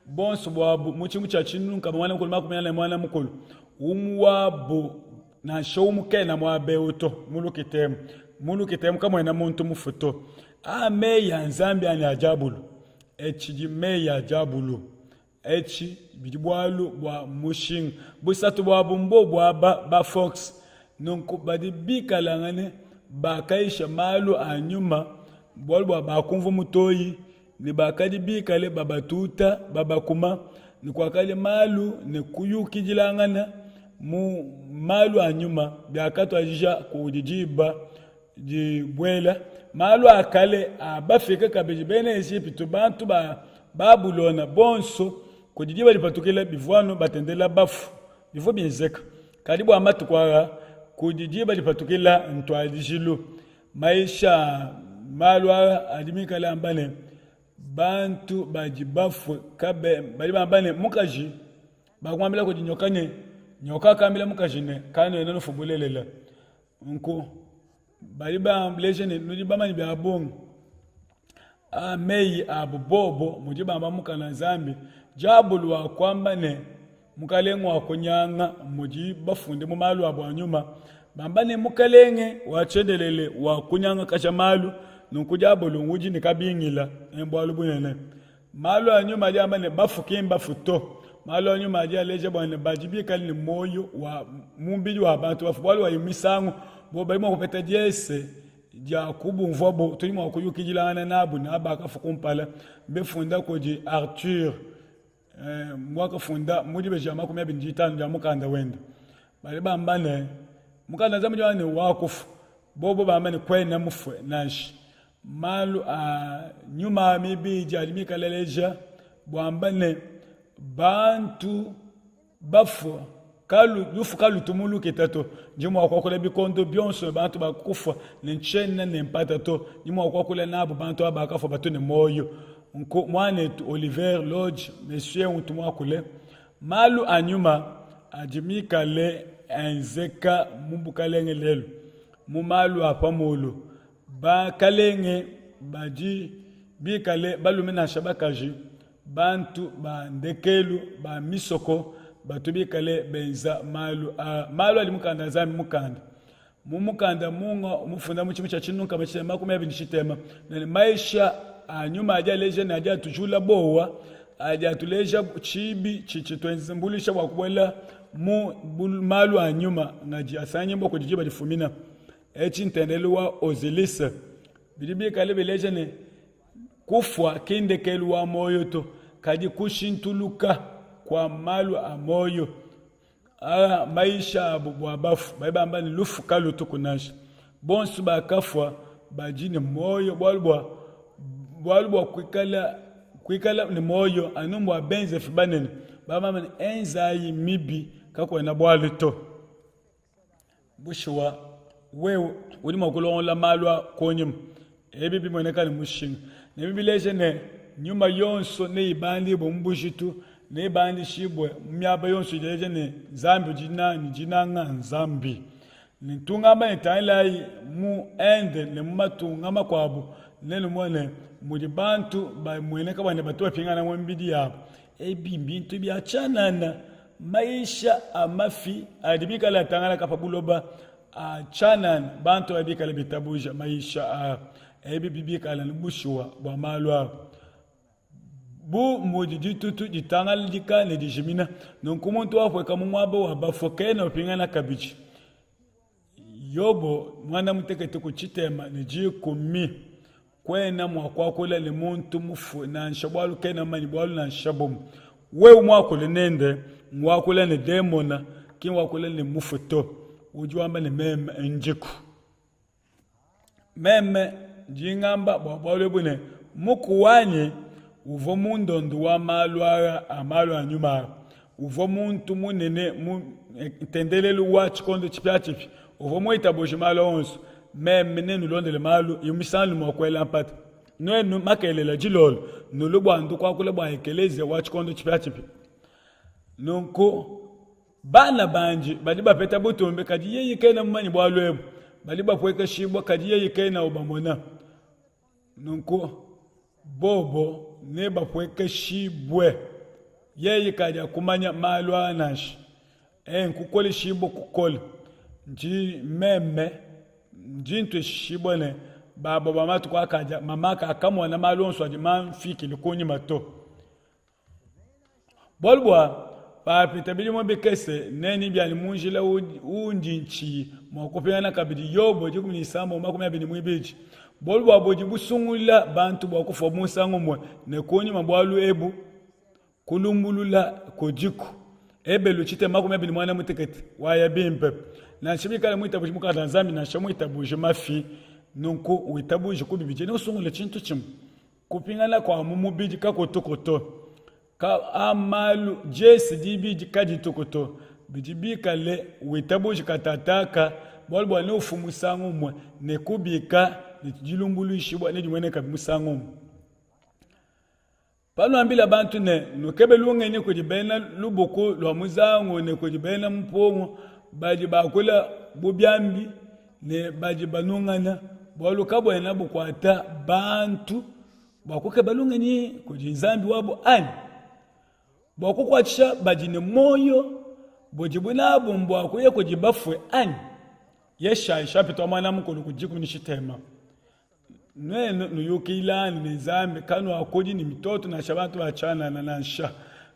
bonso buabu mu tshidimu tshia 1440. Umue wabu nansha umue kena muaba eu to, mu lukita emu. Mu lukita emu kamuena muntu mufue to. Aa meyi a Nzambi anyi a diabolo? Etshidi meyi a diabolo. Etshi bidi bualu bua mushinga. Busatu buabu mbobu aba ba Fox. Nunku badi bikalangane bakayisha malu a nyuma bualu bua bakumvua mutoyi ne bakadi bikale babatuta babakuma ne kuakadi malu ne kuyukidilangana mu malu a nyuma biakatuadija kudi diba dibuela malu a kale a bafika kabidi bena Ejipitu, bantu ba Babulona bonso kudi diba dipatukila bivua anu batendelela bafu bivua bienzeka. Kadi bua matuku aa kudi diba dipatukila ntuadijilu. Mayisha a malu aa adi mikale amba ne, bantu badi bafue kabe badi bamba ne, mukaji bakuambila kudi nyoka ne, nyoka akambila mukaji ne, kanuena nufua bulelela. Nunku badi baleja ne, nudi bamanye bia bungi. A meyi abu bobo mudi bamba mukana Nzambi, diabolo wakuamba ne, Mukalenge wa kunyanga mudi bafunde mu malu abu a nyuma, bamba ne, Mukalenge wa tshiendelele wa kunyangakaja malu. Nunku diabolo udi ne kabingila, mbualu bunene. Malu a nyuma adi amba ne, bafu ki mbafu to. Malu a nyuma adi aleja bua ne, badi bikale ne muoyo wa mubidi wa bantu bafu, bualu bua misangu bo badi mua kupeta diese dia kubumvuabo, tudi mua kuyukidilangana nabu ne aba bakafua kumpala. Mbifunda kudi Arthur eh, wakafunda mu dibeji dia 25 dia mukanda wende. Badi bamba ne, mukanda Nzambi udi wamba ne, wakufu bobo bamba ne, kuena mufue nansha. Malu a nyuma mibidi adi mikale aleja buamba ne, bantu bafua kalu, lufu kalutu mu lukita to. Ndi mua kuakula bikondo bionso ne bantu bakufua ne ntshiena ne mpata to. Ndi mua kuakula nabu bantu aba bakafua batu ne muoyo. Nku muanetu Oliver Lodge, monsieur untu muakule, malu a nyuma adi mikale enzeka mu bukalenge lelu mu malu a pa muulu. Bakalenge badi bikale balume nansha bakaji. Bantu ba ndekelu ba misoko batu bikale benza malu aa, malu adi mukanda wa Nzambi mukanda. Mu mukanda munga mufunda mu tshimu tshia tshinunu 220 ne maisha a nyuma adi aleja ne adi atujula bowa, adi atuleja tshibi tshituambuluisha bua kubuela mu malu a nyuma ngadi asanganyibua kudi diba difumina. Etshi ntendelelu wa Osiris. Bidi bikale bileja ne Kufua ki ndekelu wa muoyo to, kadi kushintuluka kua malu a muoyo aa mayisha abu bua bafue. Badi bamba ne, lufu kalutuku nansha. Bonso bakafua badi ne muoyo bualu bua bualu bua kuikala kuikala ne muoyo anu bua benzefi banene. Bamba ne, enzayi mibi kakuena bualu to. Bushuwa, wewe udi mua kulongolola malu a kunyima. Ebi bimueneka ne mushinga ne bileja ne, nyuma yonso neibandibue mu bujitu, neibandishibue mu miaba yonso idi ileja ne, Nzambi udi ne dinanga Nzambi. Ne ntu ngamba ne, tangilayi mu Inde ne mu matunga makuabu, nenumone mudi bantu bamueneka bua ne, batu bapingana mu mibidi yabu. Ebi mbintu bia tshianana. Mayisha a mafi adi mikale atangalaka pa buloba a tshianana, bantu badi bikale bitabuja mayisha aa, ebi bikale ne bushuwa bua malu aa. Bu mudi ditutu ditangadika ne dijimina, nunku muntu wapueka mu muaba wa bafue kena upingana kabidi. Yobo muanda mutekete ku tshitema ne dikumi Kuena mua kuakula ne muntu mufue nansha, bualu kena mumanye bualu nansha bumue. Wewe muakule nende, nguakula ne demona, ki nguakula ne mufue to. Udi wamba ne, meme ndiku. Meme ndi ngamba bua bualu ebu ne, muku wanyi uvua mu ndondo wa malu aa a malu a nyuma aa. Uvua muntu munene mu ntendelelu wa tshikondo tshipiatshipia. Uvua muitabuje malu onso. Meme nenulondele malu imue misangu mua kuela mpata. Nuenu makelela dilolo nulue bua ndu kuakula bua ekeleziya wa tshikondo tshipiatshipia. Nunku bana bandi badi bapeta butumbi, kadi yeye kena mumanye bualu ebu. Badi bapuekeshibua, kadi yeye kena ubamona. Nunku bobo nebapuekeshibue, yeye kadiakumanya malu aa nansha. E, nkukoleshibua kukole. Ndi meme ndi ntuishibua ne babo ba matuku akadi mama kakamona malu onso adi mamfikile kunyima to. Bualu bua papita bidimu bikese nenye bianyi mu njila undi ntshiyi mua kupingana kabidi. Yobo 16:22. Bualu bua budi busungula bantu bua kufua musangu umue, ne kunyima bualu ebu kulumbulula kudiku. Ebelu 28 waya bimpe. Nansha bikale muitabuje mukanda wa Nzambi nansha muitabuje mafi, nunku witabuje ku bibidi ne usungule tshintu tshimue. Kupingana kua mu mubidi kakutuku to. Ka a malu jesi dibidi kadituku to. Bidi bikale witabuji katataka, bualu bua neufu musangu umue ne kubika ne dilumbuluishibua nedimueneka musangu umue. Panuambila bantu ne, nukebe lungenyi kudi bena lubuku lua muzangu ne kudi bena mpungu badi bakula bu biambi ne badi banungana, bualu kabuena bukuata bantu bua kukeba lungenyi kudi Nzambi wabu anyi? Bua kukuatshisha badi ne muoyo budibu nabu mbua kuya kudi bafue anyi? Yeshayi shapita wa muanda mukulu ku dikumi ne tshitema. Nuenu nuyukilangane ne Nzambi, kanuakudi ne mitoto nansha bantu ba tshianana nansha.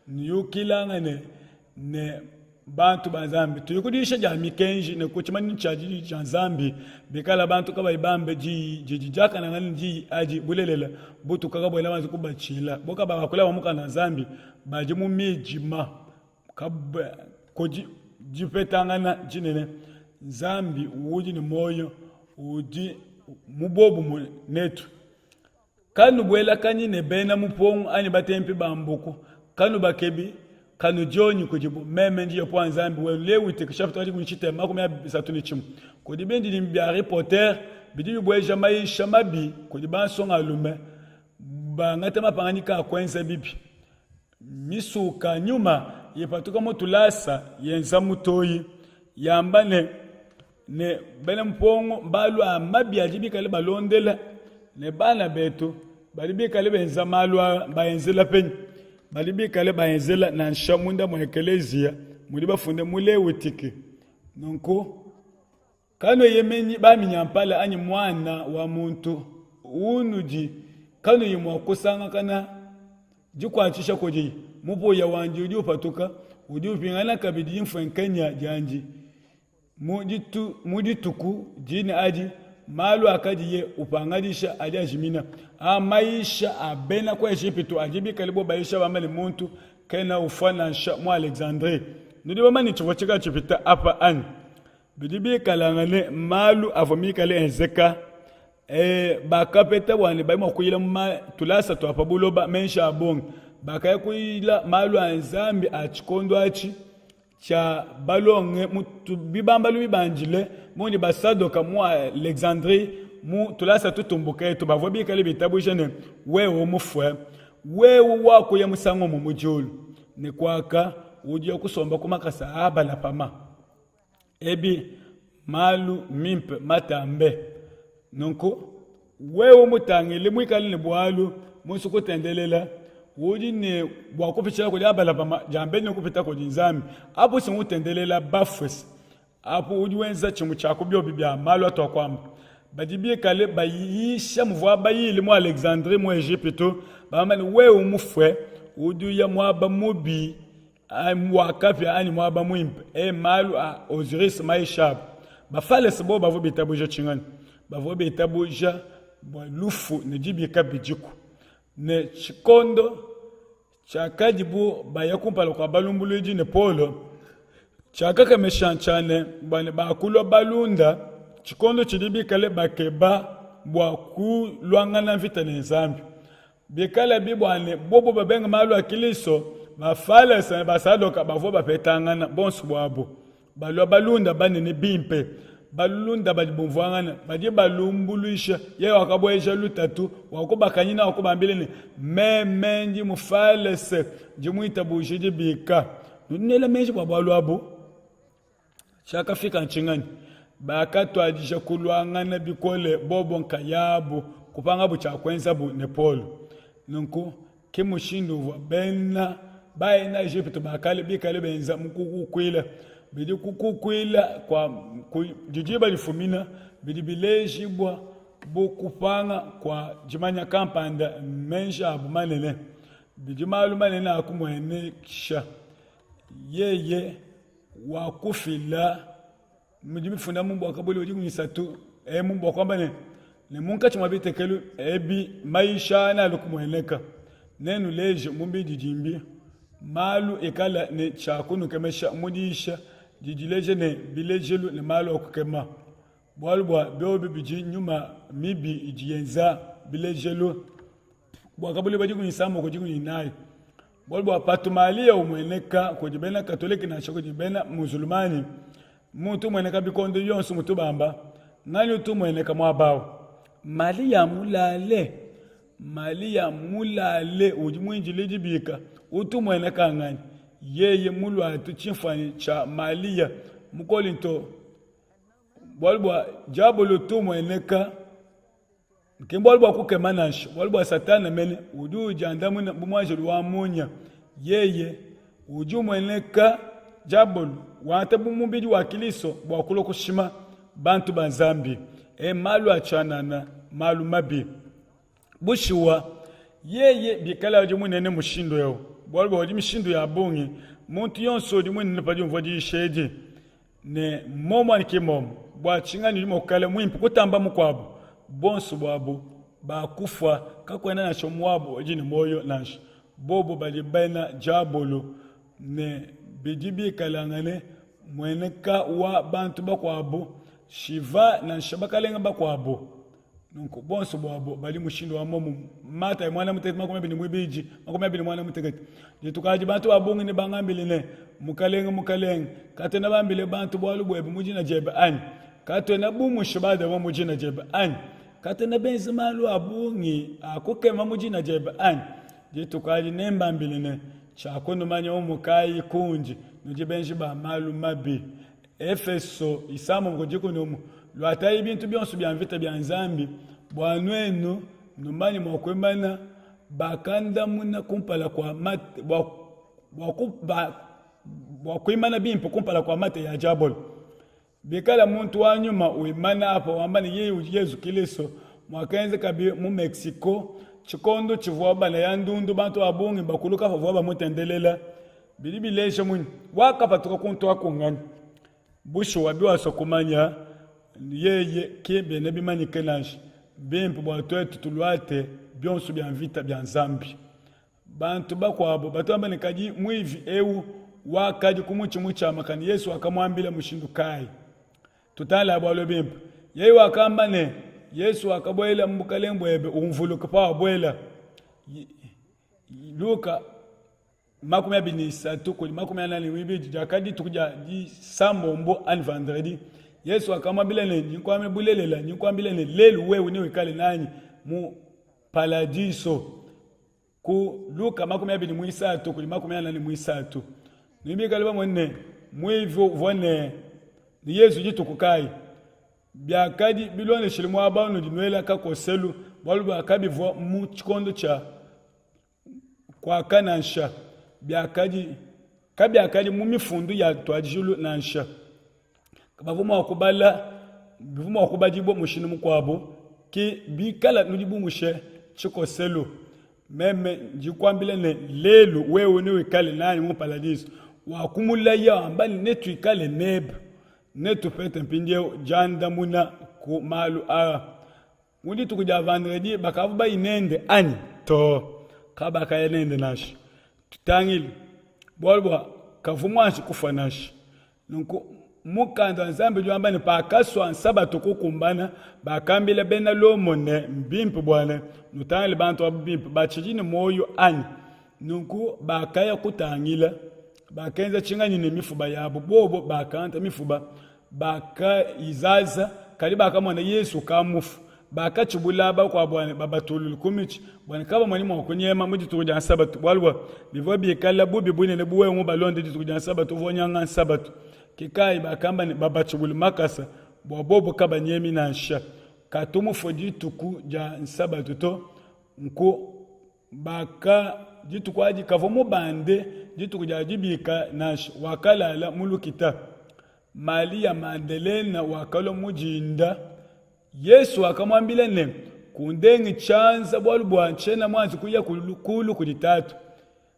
Nuyukilangane ne bantu ba Nzambi. Tudi ku diyisha dia mikenji ne ku tshimanyinu tshia diyi dia Nzambi. Bikala bantu kabayi bambe diyi didi diakanangane ne diyi adi, bulelela butuka kabuena banji kubatshila. Bo kabayi bakula bua mukanda wa Nzambi, badi mu midima. Kudi dipetangana dinene. Nzambi udi ne muoyo udi mu buobumue netu. Kanubuelakanyi ne bena mupongo anyi batempi ba mbuku, kanubakebi, kanudionyi kudibu. Meme ndi Yehowa Nzambi wenu. Lewitike chapitre wa 31. Kudi bindidimbi bia Harry Potter bidi bibueja mayisha mabi kudi bansongalume bangata mapangadika a kuenza bibi. Misuka nyuma ipatuka mu tulasa yenza mutoyi yamba ne, ne bena mupongo malu a mabi adi bikale balondela ne bana betu badi bikale benza malu aa baenzela penyi? Badi bikale baenzela nansha munda mua ekeleziya mudi bafunde mu Lewitiki. Nunku kanueyemenyi baminyampala anyi muana wa muntu unudi kanuyi mua kusangakana dikuatshisha kudi mupuya wandi udi upatuka, udi upingana kabidi dimfuenkenya diandi. Mu ditu, mu dituku dine adi, malu akadiye upangadisha adi ajimina. A mayisha a bena ku Ejipitu adi bikale bo bayisha bamba ne muntu kena ufua nansha mu Alexandrie. Nudi bamanye tshivua tshikala tshipita apa anyi? Bidi bikalangane malu avua mikale enzeka. E, bakapeta bua ne badi mua kuyila mu tulasa tua pa buloba menshi a bungi. Bakaya kuyila malu a Nzambi a tshikondo atshi. tshia balonge mu bibambalu bibandile bu mudi Basadoka mu Alexandrie mu tulasa tutumbuke etu bavua bikale bitabuja ne, wewe mufue, wewe wakuya musangu umue mu diulu ne kuaka udi kusomba ku makasa a Abalapama. Ebi malu mimpe matambe. Nunku wewe mutangile muikale ne bualu musu kutendelela, udi ne bua kupitshila kudi Abalahama diambedi ne kupita kudi Nzambi. Apu si utendelela bafue, apu udi wenza tshimue tshia ku biobi bia malu atuakuamba. Badi bikale bayisha muvua bayile mu Alexandrie mu Ejipitu, bamba ne, wewe mufue udi uya muaba mubi wa kapia anyi muaba muimpe. E malu a Osiris mayishabu. Bafalese bobu bavua bitabuja tshinganyi? Bavua bitabuja bua lufu ne dibika bidiku, ne tshikondo tshiakadibu baya kumpala kua balumbuluidi ne Paulo, tshiakakemesha ntshia ne, bua bakulua balunda tshikondo tshidi bikale bakeba bua kuluangana mvita ne Nzambi. Bikalabi bua ne, bobu babenge malu a Kristo, Bafalese ne Basadoka bavua bapetangana bonso buabu, balua balunda banene bimpe. Balunda badi bumvuangana badi balumbuluisha. Yeye wakabueja lutatu, wakubakanyina, wakubambila ne, Meme ndi Mufalese, ndi muitabuje dibika. Nudi nuela meji bua bualu abu? Tshiakafika ntshinganyi? Bakatuadija kuluangana bikole bobo nkayabu, kupangabu tshia kuenzabu ne Paulo. Nunku ke mushindu uvua bena baena Ejipitu ba kale bikale benza mu kukukuila. Bidi kukukuila kua kudi diba difumina bidi bilejibua bu kupanga kua dimanya kampanda meji abu manene. Bidi malu manene a kumuenesha yeye wakufila mudi mifunda mu Buakabuluibua 13 emu bua kuamba ne, ne munkatshi mua bitekelu ebi mayisha nealue kumueneka, nenuleje mu bindidimbi malu ikala ne tshia kunukemesha mu diyisha didi dileja ne bilejelu ne malu a kukema, bualu bua biobi bidi nyuma mibi idi yenza bilejelu. Buakabuluibua 16 14. Bualu bua patu Malia umueneka kudi bena Katolike nansha kudi bena Muzulumani, muntu umueneka bikondo bionso mutu bamba, nganyi utu umueneka muaba au? Malia mulale, Malia mulale udi muindile dibika, utu umueneka nganyi? Yeye muluate tshimfuanyi tshia Malia mu Kolinto, bualu bua diabolo utu umueneka Ki mbualu bua kukema nansha, bualu bua Satana mene udi udiandamuna bu muanjelu wa munya. Yeye udi umueneka diabolo, wangata bu mubidi wa Kristo bua kulua kushima bantu ba Nzambi. E, malu a tshianana, malu mabi. Bushuwa, yeye bikala udi munene mushindu eu, bualu bua udi mishindu ya bungi, muntu yonso udi munene padi umvua diyisha edi. Ne mmuomu anyi ki mmuomu? Bua tshinganyi udi mua kuikala muimpe kutamba mukuabu? Buonso buabu bakufua, kakuena nansha umue wabu udi ne muoyo nansha. Bobu badi bena diabolo, ne bidi bikalangane mueneka wa bantu bakuabu, Shiva nansha bakalenge bakuabu. Nunku bonso buabo badi mushindu wa muomumue. Matayi muanda mutekete 22 21. Dituku adi bantu ba bungi nebangambile ne, Mukalenge, Mukalenge, katuena bambile bantu bualu buebe mu dina diebe anyi? Katuena bumushe bademon mu dina diebe anyi? Katuena benze malu a bungi a kukema mu dina diebe anyi? Dituku adi nembambile ne, Tshiakunumanya umukayi kundi, nudi benji ba malu mabi. Efeso isambombo 11, Luatayi bintu bionso bia mvita bia Nzambi, bua nuenu numanye mua kuimana. Bakandamuna kumpala kua bua, bua, bua, bua kuimana bimpe kumpala kua mate ya diabolo. Bikala muntu wa nyuma wimana apa wamba ne yeye udi Yezu Kilisto, muakenzekabi mu Mexico tshikondo tshivua banaya ndundu bantu ba bungi bakuluka pavuabu bamutendelela, bidi bileja munyi? Wakapatuka kuntu aku nganyi? Bushuwa, biwasua kumanya yeye ki biena bimanyike nansha. Mbimpe bua tuetu tuluate bionso bia mvita bia Nzambi. Bantu bakuabo batu bamba ne, Kadi muivi eu wakadi ku mutshi mutshiamakane, Yesu wakamuambila mushindu kayi? Tutangila bualu bimpe. Yeye wakamba ne, Yesu wakabuela mu bukalenge buebe, umvuluke pawabuela. Luka 23 kudi 42 diakadi dituku dia disambombo anyi vendredi. Yesu wakamuambila ne, Ndi nkuambila bulelela, ndi nkuambila ne, lelu wewe newikale nanyi mu paladiso. Ku Luka 23 kudi 43. Nebikale bamone ne, muivi uvua ne Yezu dituku kayi? Biakadi bilondeshile muaba unudi nuela kakoselu, bualu bua kabivua mu tshikondo tshia kuaka nansha, biakadi kabiakadi mu mifundu ya ntuadijilu nansha. Bavua mua kubala bivua mua kubadibua mushindu mukuabu, ke bikala nudi bumushe tshikoselu. Meme ndi kuambila ne, lelu wewe newikale nanyi mu Mparadizu. Wakumulaya wamba ne, netuikale nebe. Netupete mpindieu diandamuna ku malu aa. Mu dituku dia Vandredi bakavua bayi nende anyi? Too, kabakaya nende nansha. Tutangile, bualu bua kavua muanji kufua nansha. Nunku mukanda wa Nzambi udi wamba ne, pakasua Nsabatu kukumbana, bakambila bena Lomo ne, mbimpe bua ne nutangile bantu abu bimpe, batshidi ne muoyo anyi? Nunku bakaya kutangila, bakenza tshinganyi ne mifuba yabu? Bobo bakanta mifuba bakayizaza, kadi bakamona Yesu kamufu. Bakatshibula bakuabu bua babatulule ku mitshi bua ne kabamonyi mua kunyema mu dituku dia Nsabatu, bualu bua bivua bikale bubi bunene bu wewe mubalonde dituku dia Nsabatu, uvua unyanga Nsabatu. Ke kayi bakamba ne, babatshibule makasa bua bobu kabanyemi nansha. Katu mufue dituku dia Nsabatu to. Nku baka dituku adi kavua mubande dituku dia dibika nansha, wakalala mu lukita. Malia Madelena wakalua mu dinda. Yesu wakamuambila ne, Kundengi tshianza, bualu bua ntshiena muanji kuya kulu kudi Tatu.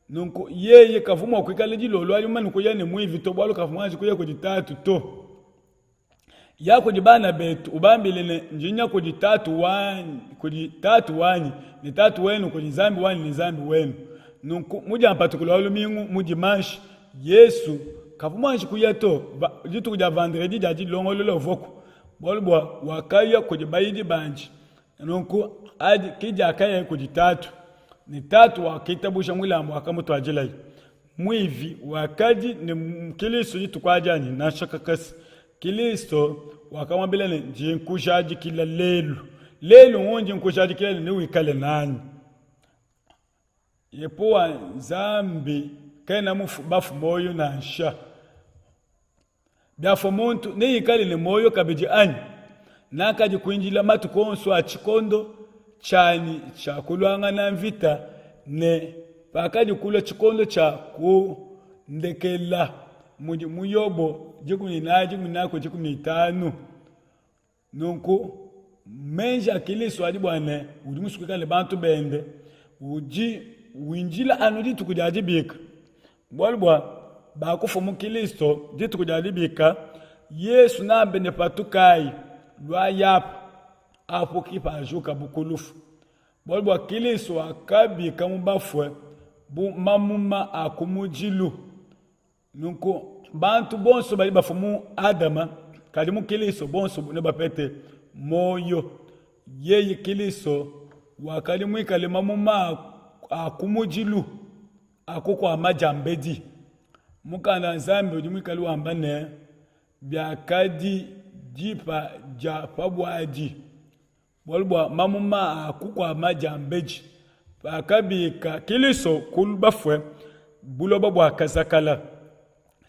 Nunku yeye kavua mua kuikala dilolo adi mumane kuya ne muivi to, bualu kavua muanji kuya kudi Tatu to. Ya kudi bana betu ubambile ne, ndi nya kudi Tatu wanyi, kudi Tatu wanyi ne Tatu wenu, kudi Nzambi wanyi ne Nzambi wenu. Nunku mu diampatukilo wa lumingu mu dimanche, Yesu kavua muanji kuya to. Dituku dia vendredi dia dilongolola uvuaku, bualu bua wakaya kudi bayidi bandi. Nunku adi ke diakayaye kudi Tatu, ne Tatu wakitabuja mulambu wakamutuadilaye. Muivi wakadi ne Kilisto dituku adi anyi? Nansha kakese. Kilisto wakamuambila ne, ndi nkujadikila lelu, lelu ngundi nkujadikila ne newikale nanyi. Yepowa Nzambi kena mufu bafu muoyo nansha. Biafua muntu, neikale ne muoyo kabidi anyi? Nakadi kuindila matuku onso a tshikondo tshianyi tshia kuluangana mvita, ne pakadi kulua tshikondo tshia kundekela, mudi mu Yobo 14 14 ku 15. Nunku meji a Kilisto adi bua ne udi musue kuikala ne bantu bende, udi windila anu dituku dia dibika. Bualu bua bakufua mu Kilisto dituku dia dibika, Yesu nambe ne patukayi, luayi apa, apu ki pajukabu ku lufu. Bualu bua Kilisto wakabika mu bafue bu mamuma a kumudilu. Nunku bantu bonso badi bafua mu Adama, kadi mu Kilisto bonso nebapete muoyo. Yeye Kilisto wakadi muikale mamuma a kumudilu a kukuama diambedi. Mukanda wa Nzambi udi muikale wamba ne, biakadi dipa dia pa buadi. Bualu bua mamuma a kukuama diambedi, pakabika Kilisto ku bafue, buloba buakazakala.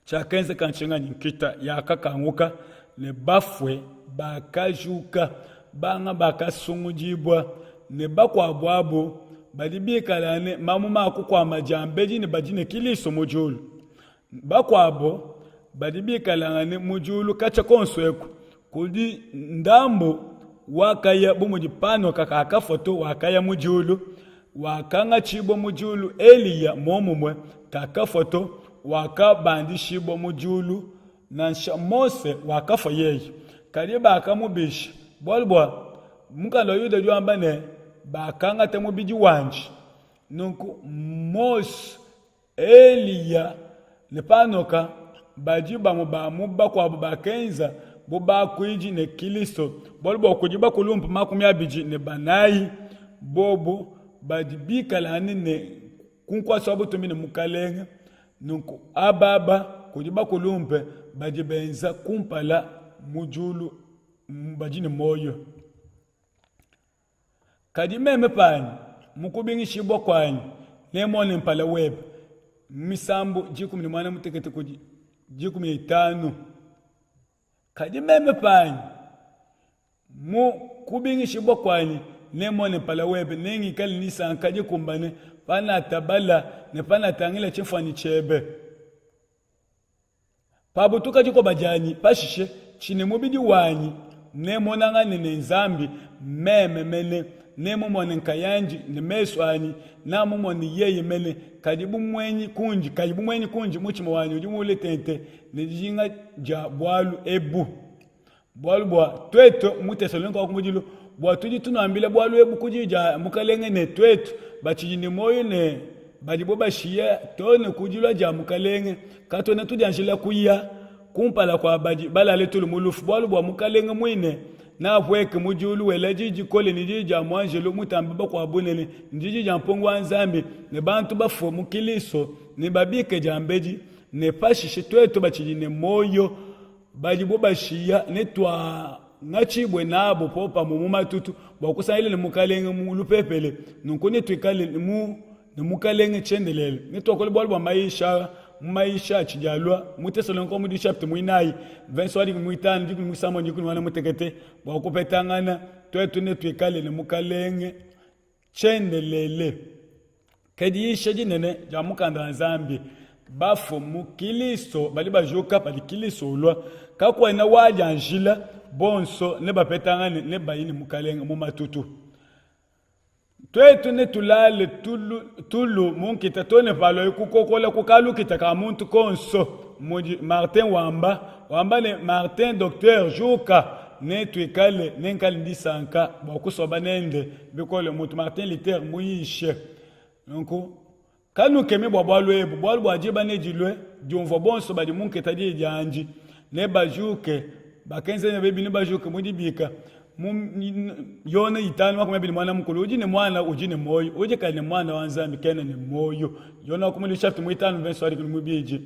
Tshiakenzeka ntshinganyi? Nkita yakakanguka ne bafue bakajuka, banga bakasungudibua ne bakuabu abu. badi bikala ne mamuma a kukuama diambedi ne badi ne Kilisto mu diulu. Bakuabo badi bikalangane mu diulu katshia konso eku. Kudi ndambu wakaya bu mudi Panoka kakafua to, wakaya mu diulu, wakangatshibua mu diulu. Eliya muomumue kakafua to, wakabandishibua mu diulu. Nansha Mose wakafua yeye, kadi bakamubisha, bualu bua mukanda wa Yuda udi wamba ne, bakangata mubidi wandi. Nunku Mose, Eliya ne Panoka badi bamue ba mu bakuabu bakenza bu bakuidi ne Kilisto, bualu bua kudi bakulumpe 24 bobu badi bikalangane ne ku nkuasa wa butumbi ne Mukalenge. Nunku aba ba kudi bakulumpe badi benza kumpala mu diulu badi ne muoyo. Kadi meme panyi, mu kubingishibua kuanyi, nemmone mpala webe. Misambu 16 kudi 15. Kadi meme panyi, mu kubingishibua kuanyi, nemmone mpala webe, nengikale ne disanka dikumbane panatabala ne panatangila tshimfuanyi tshiebe. Pabutuka dikoba dianyi, pashishe tshine mubidi wanyi, nemonangane ne Nzambi meme mene, nemumone nkayandi ne mesu anyi, namumone yeye mene, kadi bu muenyi kundi, kayi bu muenyi kundi, mutshima wanyi udi muule tente ne dijinga dia bualu ebu. Bualu bua tuetu mu Tesalonike wa kumudilu, bua tudi tunuambila bualu ebu ku diyi dia Mukalenge ne, tuetu batshidi ne muoyo ne badibo bashiye too ne ku dilua dia Mukalenge, katuena tudianjila kuya kumpala kua badi balale tulu mu lufu, bualu bua Mukalenge muine neapueke mu diulu wela diyi dikole ne diyi dia muanjelu mutambe bakuabu bunene ne diyi dia mpungi wa Nzambi, ne bantu bafue mu Kilisto nebabike diambedi, ne pashishe tuetu batshidi ne muoyo badibo bashiya netuangatshibue nabo popamue mu matutu bua kusangila ne Mukalenge mu lupepele, nunku netuikale mu ne Mukalenge tshiendelele. Netuakule bualu bua mayisha mu mayisha atshidi alua mu Tesalonike wa mu chapter muinayi verse wa 15, 16, 16 bua kupetangana tuetu netuikale ne Mukalenge tshiendelele. Ke diyisha dinene dia mukanda wa Nzambi. Bafue mu Kilisto badi bajuka padi Kilisto ulua. Kakuena wadianjila, bonso nebapetangane, nebaye ne Mukalenge mu matutu. Tuetu netulale tulu, tulu mu nkita too ne paluaye kukokola ku kalukita ka muntu konso, mudi Martin wamba, wamba ne, Martin, docteur, juka, netuikale, nenkale ne disanka bua kusomba nende bikole mutu Martin Luther muyishe. Nunku kanukemi bua bualu ebu, bualu bua diba nedilue diumvua bonso badi mu nkita diyi diandi, nebajuke, bakenza ne bibi nebajuke mu dibika. Mu Yone itanu makumi abidi muanda mukulu, udi ne muana udi ne muoyo, udi kayi ne muana wa Nzambi kena ne muoyo. Yone wa kumudilu chapitre muitanu verse wa dikumi muibidi.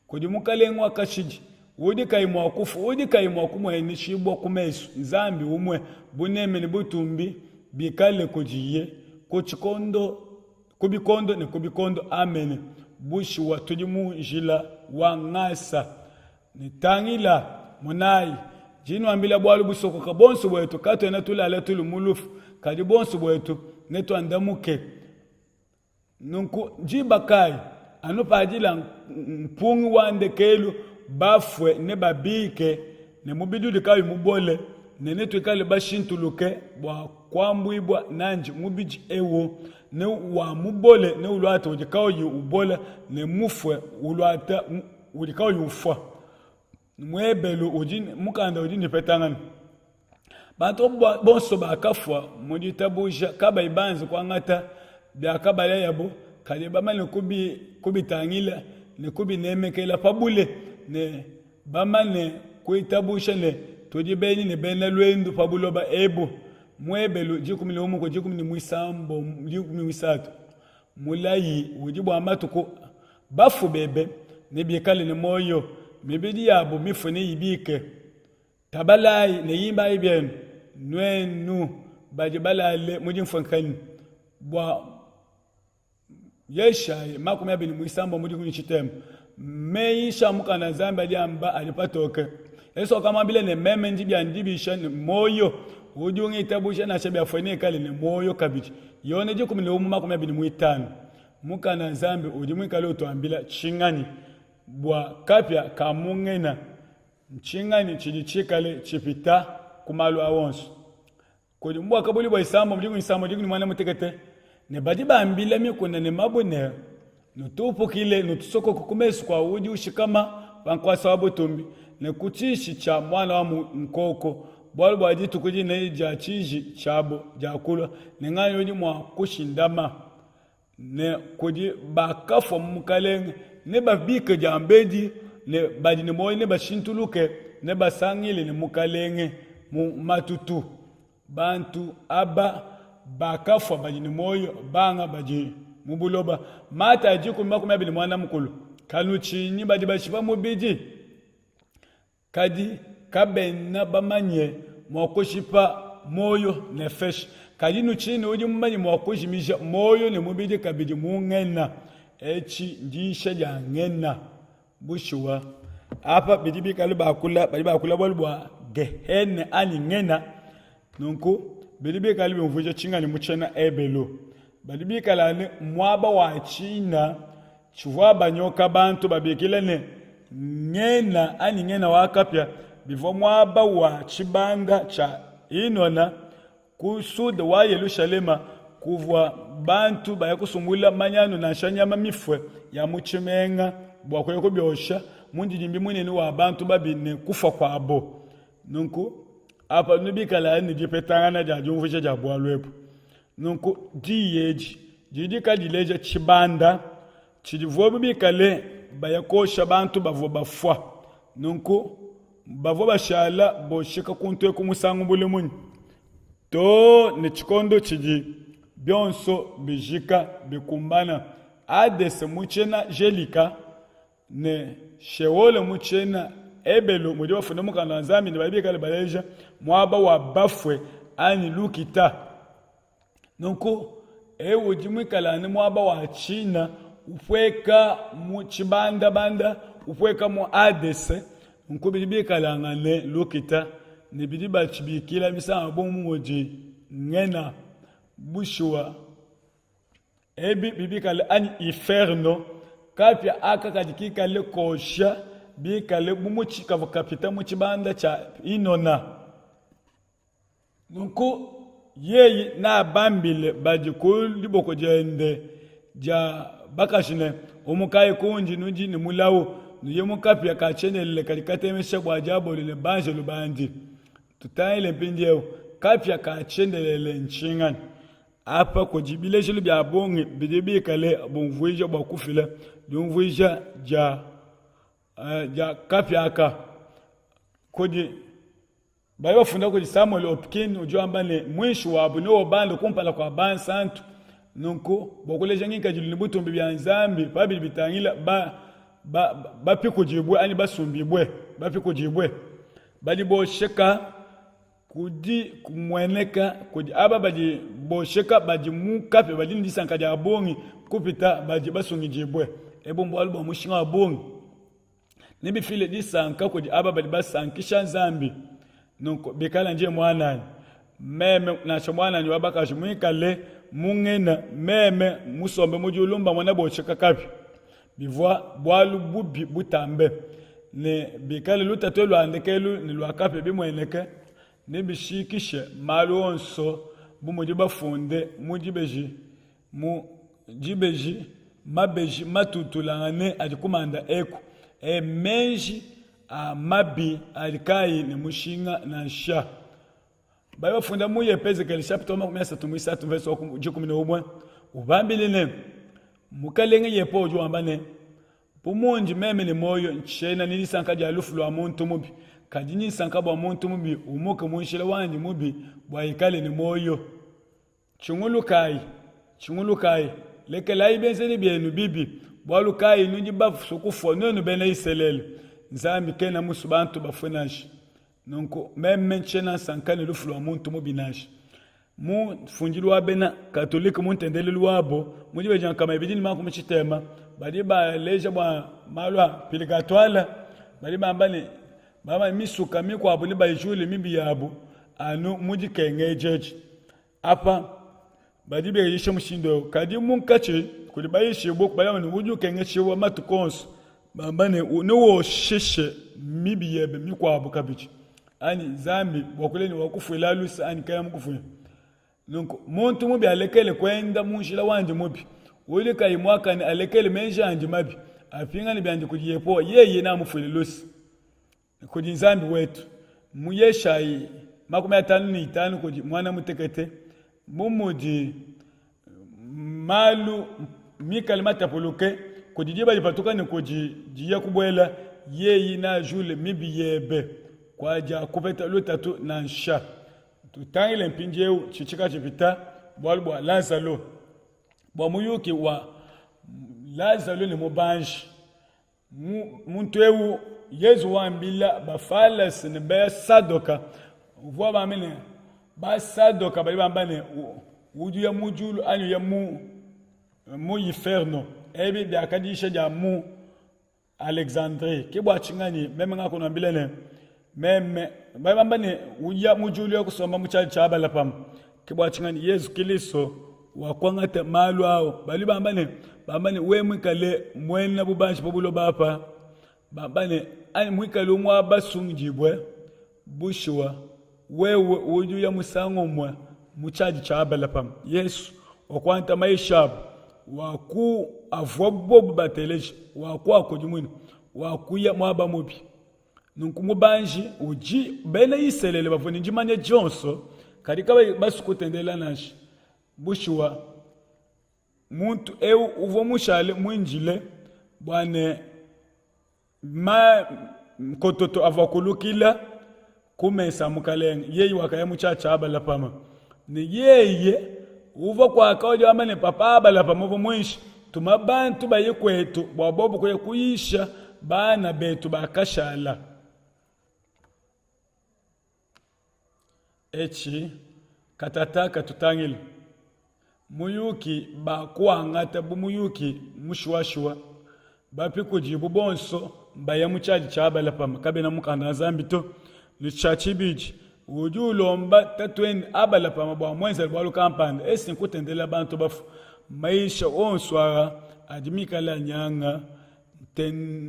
Kudi Mukalenge wa kashidi, udi kayi mua kufua, udi kayi mua kumueneshibua ku mesu, Nzambi umue, buneme ne butumbi bikale kudiye ku tshikondo ku bikondo ne ku bikondo. Amene. Bushuwa tudi mu njila wa ngasa. Ne tangila, monayi, ndi nnuambila bualu busokoka, bonso buetu katuena tulala tulu mu lufu, kadi bonso buetu netuandamuke. Nunku ndiba kayi? Anu padila mpungi wa ndekelu, bafue nebabike ne mubidi udi kauyi mubole, ne netuikale bashintuluke bua kuambuibua nandi. Mubidi eu ne wa mubole neuluate udi kauyi ubola, ne mufue uluata udi kauyi ufua. Mu Ebelu udi mukanda udi ne dipetangana. Bantu bonso bakafua mu ditabuja kabayi banze kuangata biakabalayabu, kadi bamane kubitangila ne kubinemekela pa bule ne bamane kuitabusha ne, tudi benyi ne bena luendu pa buloba ebu. Mu Ebelu 11 ku 13, mulayi udi bua matuku Bafue bebe nebikale ne muoyo, mibidi yabu mifue neyibike. Tabalayi ne imbayi bienu, nuenu badi balale mu dimfuenkenya, bua Yeshayi 23 mu tshitema. Meyi a mukanda Nzambi adi amba adi patoke. Yesu wakamuambila ne, meme ndi bianyi dibisha ne muoyo. Udi ungitabuja nansha biafuaye neikale ne muoyo kabidi. Yone 11 25. Mukanda wa Nzambi udi muikale utuambila tshinganyi bua kapia ka mu Ngena? Ntshinganyi tshidi tshikale tshipita ku malu aa onso? Kudi mu Buakabuluibua isambombo dikumi isambombo dikumi ne muanda mutekete ne badi bambila mikuna ne mabue ne, Nutupukile, nutusokoke ku mesu kua udi ushikama pa nkuasa wa butumbi ne ku tshishi tshia Muana wa Mukoko, bualu bua dituku dinene dia tshiji tshiabo diakulua, ne nganyi udi mua kushindama? Ne kudi bakafua mu Mukalenge nebabike diambedi, ne badi ne muoyo nebashintuluke, nebasangile ne Mukalenge mu matutu. Bantu aba bakafua badi ne muoyo, banga badi mu buloba. Matayi 10:21, Kanutshinyi badi bashipa mubidi, Kadi kabena bamanye mua kushipa muoyo nefesh. Kadi nutshine udi mumanye mua kujimija muoyo ne mubidi kabidi mu ngena. Etshi ndiyisha dia ngena. Bushuwa, apa bidi bikale bakula, badi bakula bualu bua Gehene anyi ngena. Nunku bidi bikale biumvuija tshinganyi mu tshiena Ebelu? Badi bikala ne muaba wa tshina tshivua banyoka bantu babikila ne Ngena anyi Ngena wa kapia, bivua muaba wa tshibanda tshia Hinona ku sud wa Yelushalema kuvua bantu baya kusumbuila manyanu nansha nyama mifue ya mu tshimenga bua kuya kubiosha mundidimbi munene wa bantu babi ne kufua kuabo. Nunku apa nubikala ne dipetangana dia diumvuija dia bualu ebu. Nunku diyi edi didi kadileja tshibanda tshidivuabu bikale baya kosha bantu bavua bafua. Nunku bavua bashala bosheka kuntu eku musangu bule munyi? Too ne tshikondo tshidi bionso bijika bikumbana. Hades mu tshiena Gelika ne Sheole mu tshiena Ebelu mudi bafunda mukanda wa Nzambi ne badi bikale baleja muaba wa bafue anyi lukita. Nunku eu udi muikale anu muaba wa tshina upueka mu tshibandabanda upueka mu Hadese. Nunku bidi bikalangane lukita ne bidi batshibikila misangu bu mudi Ngena. Bushuwa Ebi bibikale anyi iferno, kapia aka kadi kikale kosha bikale bu mutshi kavua kapita mu tshibanda tshia Hinona. Nunku yeye neabambile badi ku diboko diende dia bakaji ne, Umukayi kundi, nudi ne mulawu, nuye mu kapia ka tshiendelele kadi katemesha bua Diabolo ne banjelu bandi. Tutangile mpindieu, kapia ka tshiendelele ntshinganyi? Apa kudi bilejilu bia bungi bidi bikale bumvuija bua kufila diumvuija dia, dia kapia aka. Kudi badi bafunda kudi Samuel Hopkins udi wamba ne, muinshi wabu neubande kumpala kua bansantu. Nunku bua kuleja ngikadilu ne butumbi bia Nzambi pa bidi bitangila ba, ba, bapikudibue anyi basumbibue, bapikudibue badi bosheka Kudi kumueneka kudi aba badi bosheka badi mu kapia badi ne disanka dia bungi kupita badi basungidibue. Ebu mbualu bua mushinga wa bungi. Nebifile disanka kudi aba badi basankisha Nzambi. Nunku bikala ndiye muananyi, meme nansha muananyi wa bakaji muikale mu ngena, meme musombe mu diulu mbamona bosheka kapia, bivua bualu bubi butambe, ne bikale lutatu lua ndekelu ne lua kapia bimueneke, nebishikishe malu onso bu mudi bafunde mu dibeji mu dibeji mabeji matutulangane adi ku manda eku. E, meji a mabi adi kaayi ne mushinga nansha. Badi bafunda mu Yepezekele chapitre 33 verse wa 11 ubambile ne, Mukalenge Yehowa udi wamba ne, Bu mundi meme ne muoyo, ntshiena ne disanka dia lufu lua muntu mubi, kadi ndi nsanka bua muntu mubi umuke mu nshila wandi mubi bua ikale ne muoyo. Tshingulukayi, tshingulukayi, lekelayi bienzedi bienu bibi, bualu kayi nudi basue kufua nuenu bena Isalele? Nzambi kena musue bantu bafue nansha. Nunku meme ntshiena nsanka ne lufu lua muntu mubi nansha. Mu mfundilu wa bena Katolike mu ntendelelu wabo mu dibeji 230 badi baleja bua malu a piligatwale, badi bamba ne, bamba misuka mikuabu nebayijule mibi yabu. anu mu dikenga edi edi. Apa badi bayisha mushindu eu, kadi munkatshi kudi bayishibue badi ne udi ukengeshibua matuku onso, bamba ne newoshishe mibi yebe mikuabu kabidi, anyi Nzambi bua kule ne wakufuila luse anyi kena mukufuile. Nunku muntu mubi alekele kuenda mu njila wandi mubi, udi kayi muakane alekele meji andi mabi, apingane biandi kudi Yehowa, yeye neamufuile luse. Kudi Nzambi wetu. Mu Yeshayi 55 kudi muana mutekete, bu mudi malu mikale matapuluke kudi diba dipatuka ne kudi diya kubuela, yeye neajule mibi yebe, kuadiakupeta lutatu nansha. Tutangile mpindieu tshitshika tshipita bualu bua Lazalo, bua muyuki wa Lazalo ne mubanji. Muntu eu Yezu wambila Bafalese ne Basadoka, uvua bambe ne Basadoka badi bamba ne udi uya mu diulu anyi uya mu mu inferno. Ebi biakadisha dia mu Alexandrie. Ke bua tshinganyi meme ngakunuambila ne meme badi bamba ne uya mu diulu ya kusomba mu tshiadi tshia Abalapama. Ke bua tshinganyi Yezu Kilisto wakuangata malu ao. Badi bamba ne bamba ne wewe muikale muena bubanji pa buloba apa, bamba ne anyi muikale umue wa basungidibue, bushuwa wewe udi uya musangu umue mu tshiadi tshia Abalapama. Yesu wakuangata mayisha abu waku avua bobu bateleja, wakuakudimuina, wakuya muaba mubi. Nunku mubanji udi bena Isalele bavua ne dimanya dionso, kadi kabayi basue kutendelela nansha. Bushuwa, muntu eu uvua mushale muindile bua ne ma nkototo avua kulukila ku mesa a mukalenge. Yeye wakaya mu tshia tshia Abalapama ne yeye uvua kuaka udi wamba ne, papa Abalapama uvua muinshi, tuma bantu baye kuetu bua bobu kuya kuyisha bana betu bakashala. Etshi katataka tutangile muyuki bakuangata bu muyuki mushuwashuwa. Bapikudibu bonso mbaya mu tshiadi tshia Abalapama, kabena mukanda wa Nzambi to. Ne tshia tshibidi, udi ulomba tatuende Abalapama bua muenzele bualu kampanda, esi nkutendelela bantu bafue. Mayisha onso aa adi mikale anyanga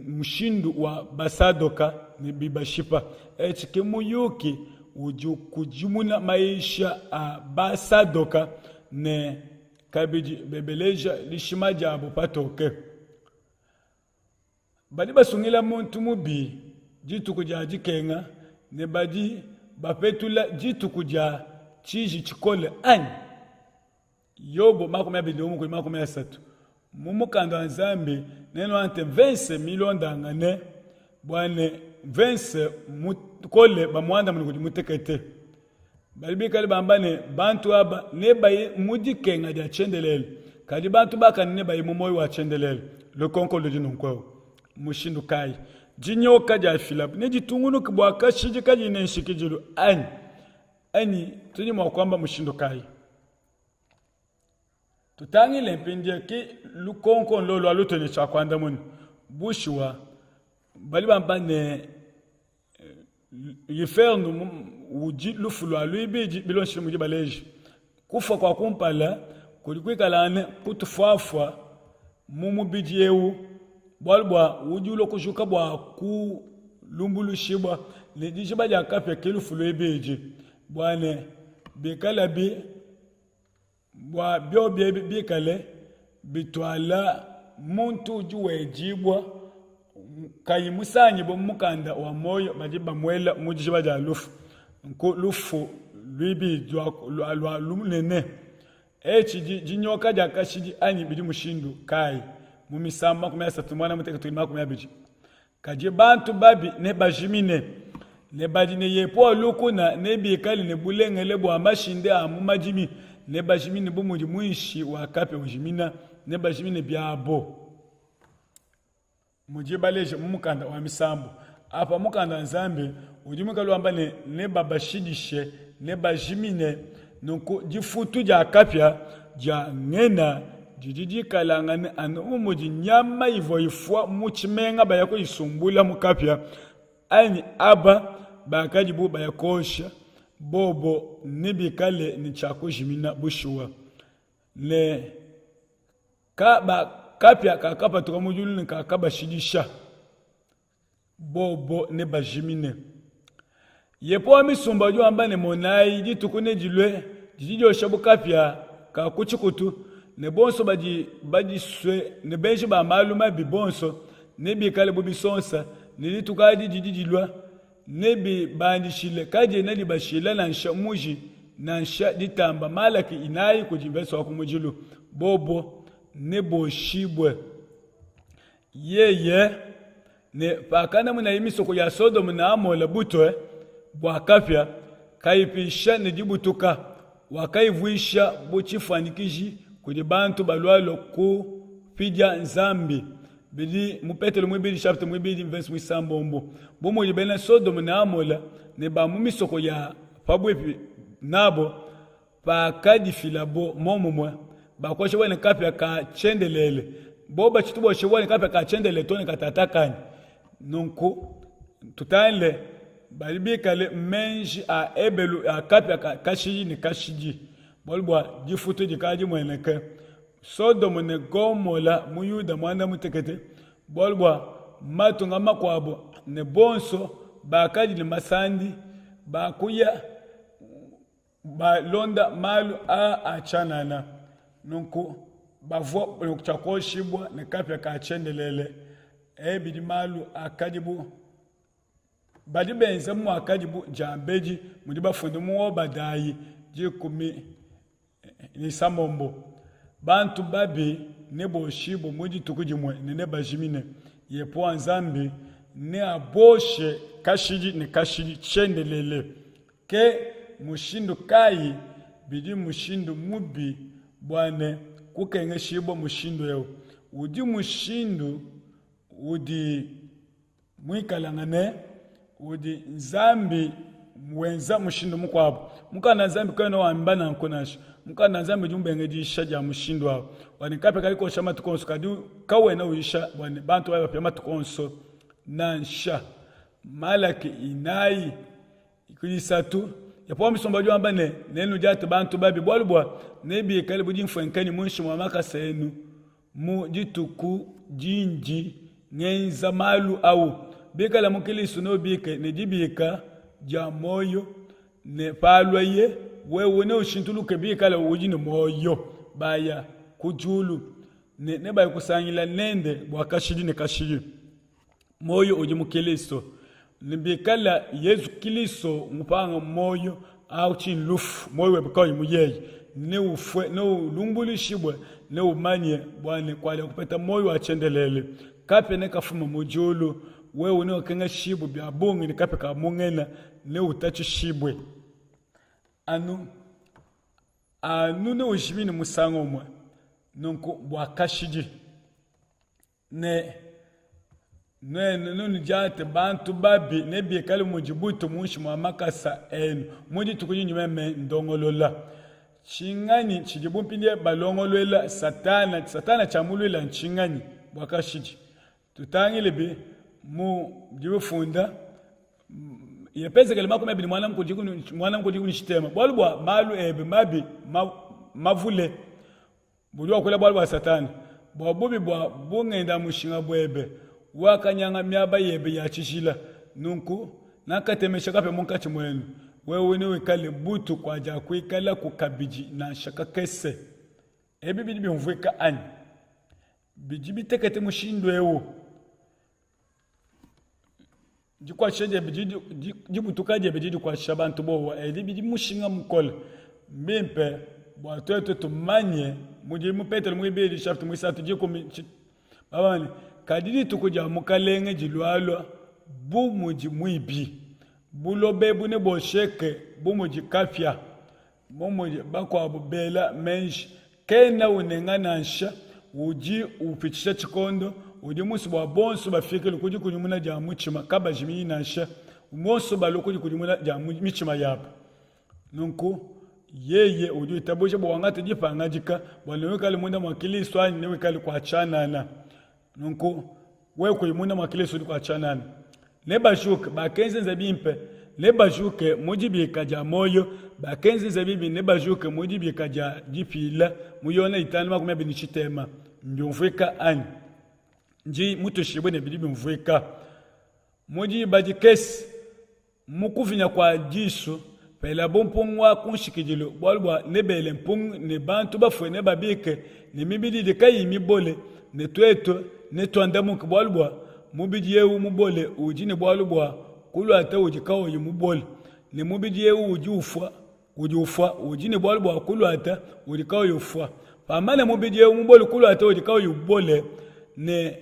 mushindu wa Basadoka ne bibashipa. Etshi ke muyuki udi ukudimuna mayisha a Basadoka ne kabidi bebeleja dishima diabu patoke. Badi basungila muntu mubi dituku dia dikenga ne badi bapetula dituku dia tshiji tshikole anyi? Yobo 21 kudi 30 mu mukanda wa Nzambi nenuante mvese milondangane bua ne mvese mukole bamuandamune kudi mutekete. Badi bikale bamba ne bantu aba nebaye mu dikenga dia tshiendelele, kadi bantu bakane nebaye mu muoyo wa tshiendelele. Lukonko ludi nunku eu, mushindu kayi dinyoka diafilabu neditungunuke bua kashidi kadiyi ne nshikidilu anyi? Anyi tudi mua kuamba mushindu kayi? Tutangile mpindieu ki lukonko ndolu alu ne tshia kuandamuna. Bushuwa, badi bamba ne inferno udi lufu lua luibidi bilondeshile mudi baleji. Kufua kua kumpala kudi kuikala ne kutufuafua mu mubidi eu, bualu bua udi ulua kujuka bua kulumbuluishibua ne dijiba dia kapia ke lufu luibidi, bua ne bikalabi Bua biobi ebi bikale bituala muntu udi wedibua kayi musangibue mu mukanda wa muoyo, badi bamuela mu dijiba dia lufu. Nku lufu luibidi lua lunene. Etshi dinyoka dia kashidi anyi bidi mushindu kayi? Mu Misambu 31 muanda-mutekete ne 20. Kadi bantu babi nebajimine, ne badi ne Yehowa lukuna nebikale ne bulengele bua mashinde a mu madimi, nebajimine bu mudi muishi wa kapia ujimina, nebajimine biabo. Mudi baleje mu mukanda wa Misambu. Apa mukanda wa Nzambi udi muikale wamba ne, nebabashidishe, nebajimine. Nunku difutu dia kapia dia Ngena didi dikalangane anu bu mudi nyama ivua ifua mu tshimenga baya kuyisumbula mu kapia anyi aba bakadibu baya kuosha. Bobo nebikale ne tshia kujimina bushuwa. Ne kaba kapia kakapatuka mu diulu ne kakabashidisha, bobo nebajimine. Yehowa wa misumba udi wamba ne, Monayi, dituku nedilue didi diosha bu kapia ka ku tshikutu, ne bonso badi badisue ne benji ba malu mabi bonso nebikale bu bisonsa, ne dituku adi didi dilua nebibandishile, kadiena dibashila nansha muji nansha ditamba. Malaki inayi kudi mvese wa kumudilu. Bobo neboshibue. Yeye ne pakandamunaye misoko ya Sodomu ne Amola butue bua kapia, kayipisha ne dibutuka, wakayivuisha bu tshifuanyikiji kudi bantu balualua kupidia Nzambi. Bidi mu Petelo muibidi chapitre muibidi mvese muisambombo. Bu mudi bena Sodomu ne Amola ne ba mu misoko ya pabuipi nabo Pakadifilabo momumue, bakoshibua ne kapia ka tshiendelele. Bobo batshitu boshibua ne kapia ka tshiendelele too ne katataka anyi? Nunku tutangile badi bikale menji a Ebelu a kapia ka kashidi ne kashidi, bualu bua difutu dikadi dimueneke. Sodomo ne Gomola mu Yuda muanda mutekete, bualu bua matunga makuabo ne bonso bakadi ne masandi bakuya Balonda malu aa a tshianana, nunku bavua ne tshia kuoshibua ne kapia ka tshiendelele. Ebi bidi malu akadibu badi benza muakadibu diambedi mudi bafunde mu Obadayi 16. Bantu babi neboshibue mu dituku dimue ne nebajimine. Yehowa Nzambi neaboshe kashidi ne kashidi tshiendelele. Ke mushindu kayi bidi mushindu mubi bua ne kukengeshibua mushindu eu? Udi mushindu udi muikalangane udi Nzambi wenza mushindu mukuabu. Mukanda wa Nzambi kena wamba nanku nansha. Mukanda wa Nzambi udi ubenga diyisha dia mushindu au bua ne kapia kadi kosha matuku onso, kadi kawena uyisha bua ne bantu baye bapia matuku onso nansha. Malaki inayi isatu Yehowa misumba udi wamba ne, Nenudiate bantu babi, bualu bua nebikale bu dimfuenkenya muinshi mua makasa enu mu dituku dindi ngenza malu au. Bikala mu Kilisto neubike ne dibika dia muoyo, ne paluaye wewe neushintuluke bikala udi ne muoyo. Baya ku diulu ne nebaye kusangila nende bua kashidi ne kashidi. Muoyo udi mu Kilisto, ne bikala Yezu Kilisto mupanga muoyo au ki nlufu, muoyo webe kauyi mu yeye, neufue, neulumbuluishibue, neumanye bua ne kualia kupeta muoyo wa tshiendelele. Kapia nekafume mu diulu, wewe neukengeshibue bia bungi ne kapia ka mu ngena, neutatshishibue anu anu neujimine musangu umue, nunku bua kashidi. Ne nuenu nenudiate bantu babi, nebikale mudi butu muinshi mua makasa enu mu dituku dindi meme ndongolola. Tshinganyi tshidibu mpindieu balongoluela Satana? Satana tshiamuluila ntshinganyi bua kashidi? Tutangile bi mu dibifunda Yepezekele 21 muanda tshitema bualu bua malu ebe mabi mavule Budi wakula bualu bua Satana, bua bubi bua bungenda-mushinga buebe, wakanyanga miaba yebe ya tshijila. Nunku nakatemesha kapia munkatshi muenu, wewe newikale butu kuadiakuikalaku kabidi nansha kakese. Ebi bidi biumvuika anyi? Bidi bitekete mushindu eu. Dikuatshisha diebe didi dibutuka diebe didi dikuatshisha bantu buowa. Edi bidi mushinga mukole. Mbimpe bua tuetu tumanye mudi mu Petelo muibidi chapitre muisatu dikumi bamba ne, kadi dituku dia Mukalenge dilualua bu mudi muibi, buloba ebu nebuosheke bu mudi kapia. Bu mudi bakuabu bela meji, kena unenga nansha, udi upitshisha tshikondo, udi musue bua bonso bafikile ku dikudimuna dia mutshima, kabajiminyi nansha, bonso balue ku dikudimuna dia mitshima yabu. Nunku yeye udi witabuja bua wangate dipangadika bua newikale munda mua Kristo anyi newikale kua tshianana. Nunku wewe kuyi munda mua Kristo udi kua tshianana. Nebajuke, bakenzenza bimpe. nebajuke mu dibika dia muoyo, bakenzenza bibi nebajuke mu dibika dia dipila. Mu Yone 5:23. Mbiumvuika anyi? Ndi mutuishibue ne bidi biumvuika. Mu diba dikese, mu kuvinya kua disu, pelabo mpungi wa ku nshikidilu, bualu bua nebele mpungi ne bantu bafue nebabike ne mibidi idi kayiyi mibole, ne tuetu netuandamuke, bualu bua mubidi eu mubole udi ne bualu bua kuluata udi kauyi mubole, ne mubidi eu udi ufua udi ufua udi ne bualu bua kuluata udi kauyi ufua. Pamana mubidi eu mubole kuluata udi kauyi ubole, ne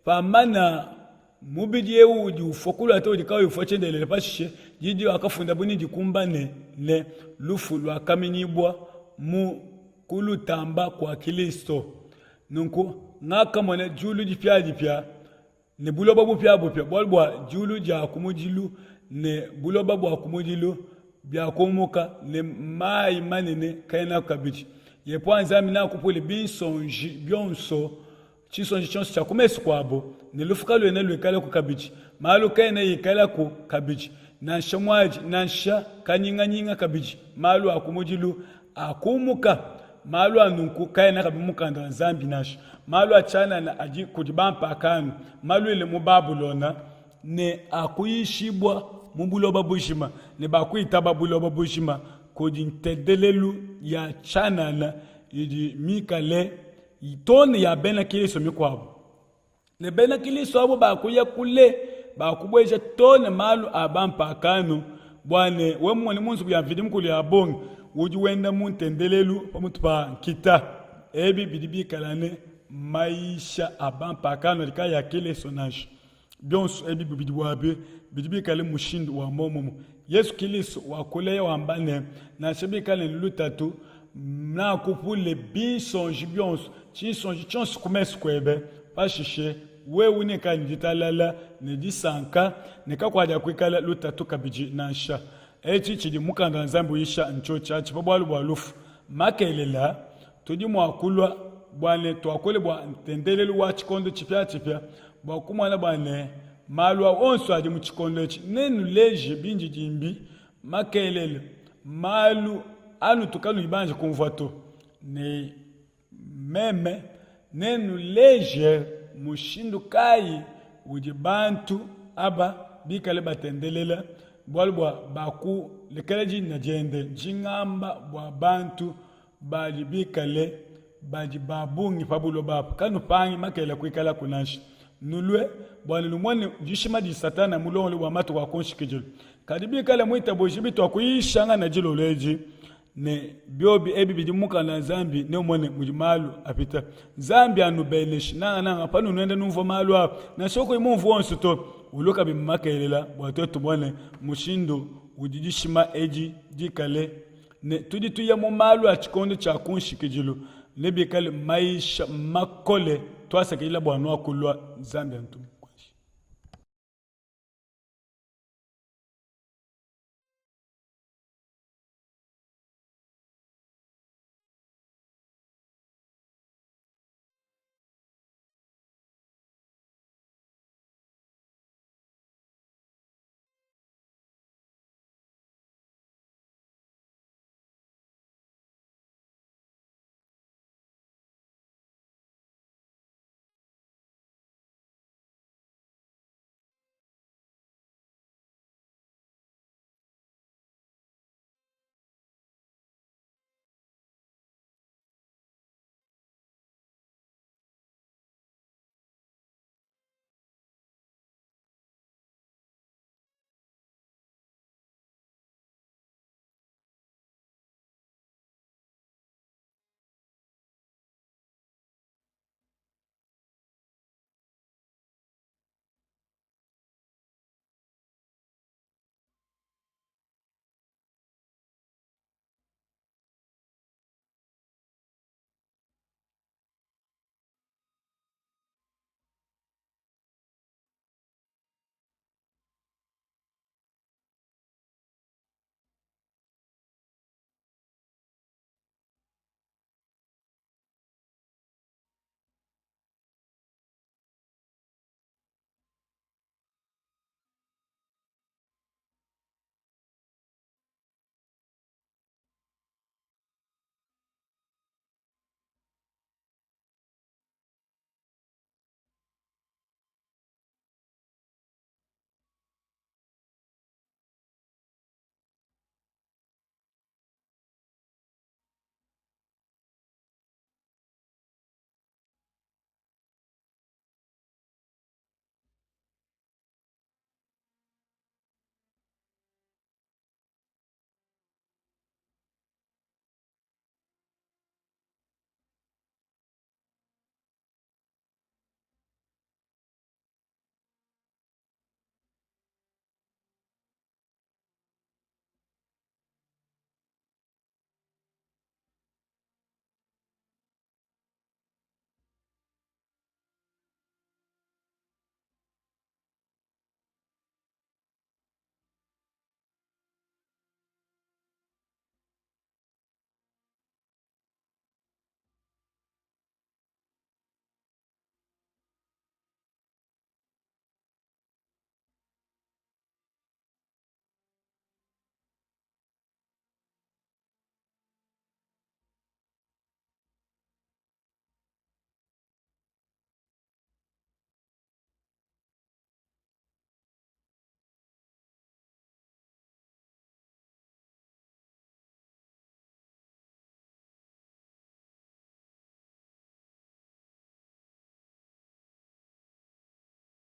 pamana Mubidi eu udi ufua kuluata udi kauyi ufua tshiendelele. Pashishe, di diakafundabu nedikumbane ne, Lufu luakaminyibua mu kulutamba kua Kilisto. Nunku ngakamona diulu dipiadipia ne buloba bupiabupia, bualu bua diulu dia kumudilu ne buloba bua kumudilu biakumuka, ne mayi manene kaenaku kabidi. Yepowa Nzambi neakupule binsonji bionso Tshisonji tshionso tshia ku mesu kuabo, ne lufu kaluena luikalaku kabidi, malu kaena ikalaku kabidi, nansha muadi, nansha kanyinganyinga kabidi, malu a kumudilu akumuka. Malu a nunku kaena kabidi mu Mukanda wa Nzambi nansha. Malu a tshianana adi kudi bampakano maluile mu Babulona ne akuyishibua mu buloba bujima, ne bakuitaba buloba bujima kudi ntendelelu ya tshianana idi mikale too ne ya bena Kilisto mikuabu. Ne bena Kilisto abo bakuya kule, bakubueja too ne malu a bampakano, bua ne we mumone mu nzubu ya Mvidi Mukulu ya bungi udi wenda mu ntendelelu pamutu pa nkita. Ebi bidi bikala ne mayisha a bampakano adi kaayi a Kilisto nansha. Bionso ebi bubidi buabi bidi bikale mushindu wa muomumue. Yezu Kilisto wakuleya wamba ne, nansha bikale ne lutatu, nakupule binsonji bionso, tshinsonji tshionso ku mesu kuebe, pashishe wewe neikale ne ditalala ne disanka, ne kakuakuikala lutatu kabidi nansha. Etshi tshidi Mukanda wa Nzambi uyisha ntshiotshi atshi pa bualu bua lufu. Makelela tudi mua kulua bua ne tuakule bua ntendelelu wa tshikondo tshipiatshipia bua kumona bua ne malu au onso adi mu tshikondo etshi. Nenuleje bindidimbi makelele malu anutu kanuyi banji kumvua to, ne meme nenuleje mushindu kayi udi bantu aba bikale batendelela, bualu bua bakulekela dina diende. Ndi ngamba bua bantu badi bikale badi ba bungi pa buloba apa. Kanupangi makelela kuikalaku nansha. Nulue bua numone dishima didi Satana mulongolole bua matuku a ku nshikidilu. Kadi bikale muitabuji bituakuyishangana dilolo edi ne biobi ebi bidi mu Mukanda wa Nzambi, neumone mudi malu apita. Nzambi anubeneshe nangananga panu nuenda numvua malu aa, nansha kuyi mumvue onso to, ulue kabidi makelela bua tuetu tumone mushindu udi dishima edi dikale ne tudi tuya mu malu a tshikondo tshia ku nshikidilu nebikale mayisha makole. Tuasakidila bua nuakulua. Nzambi antume.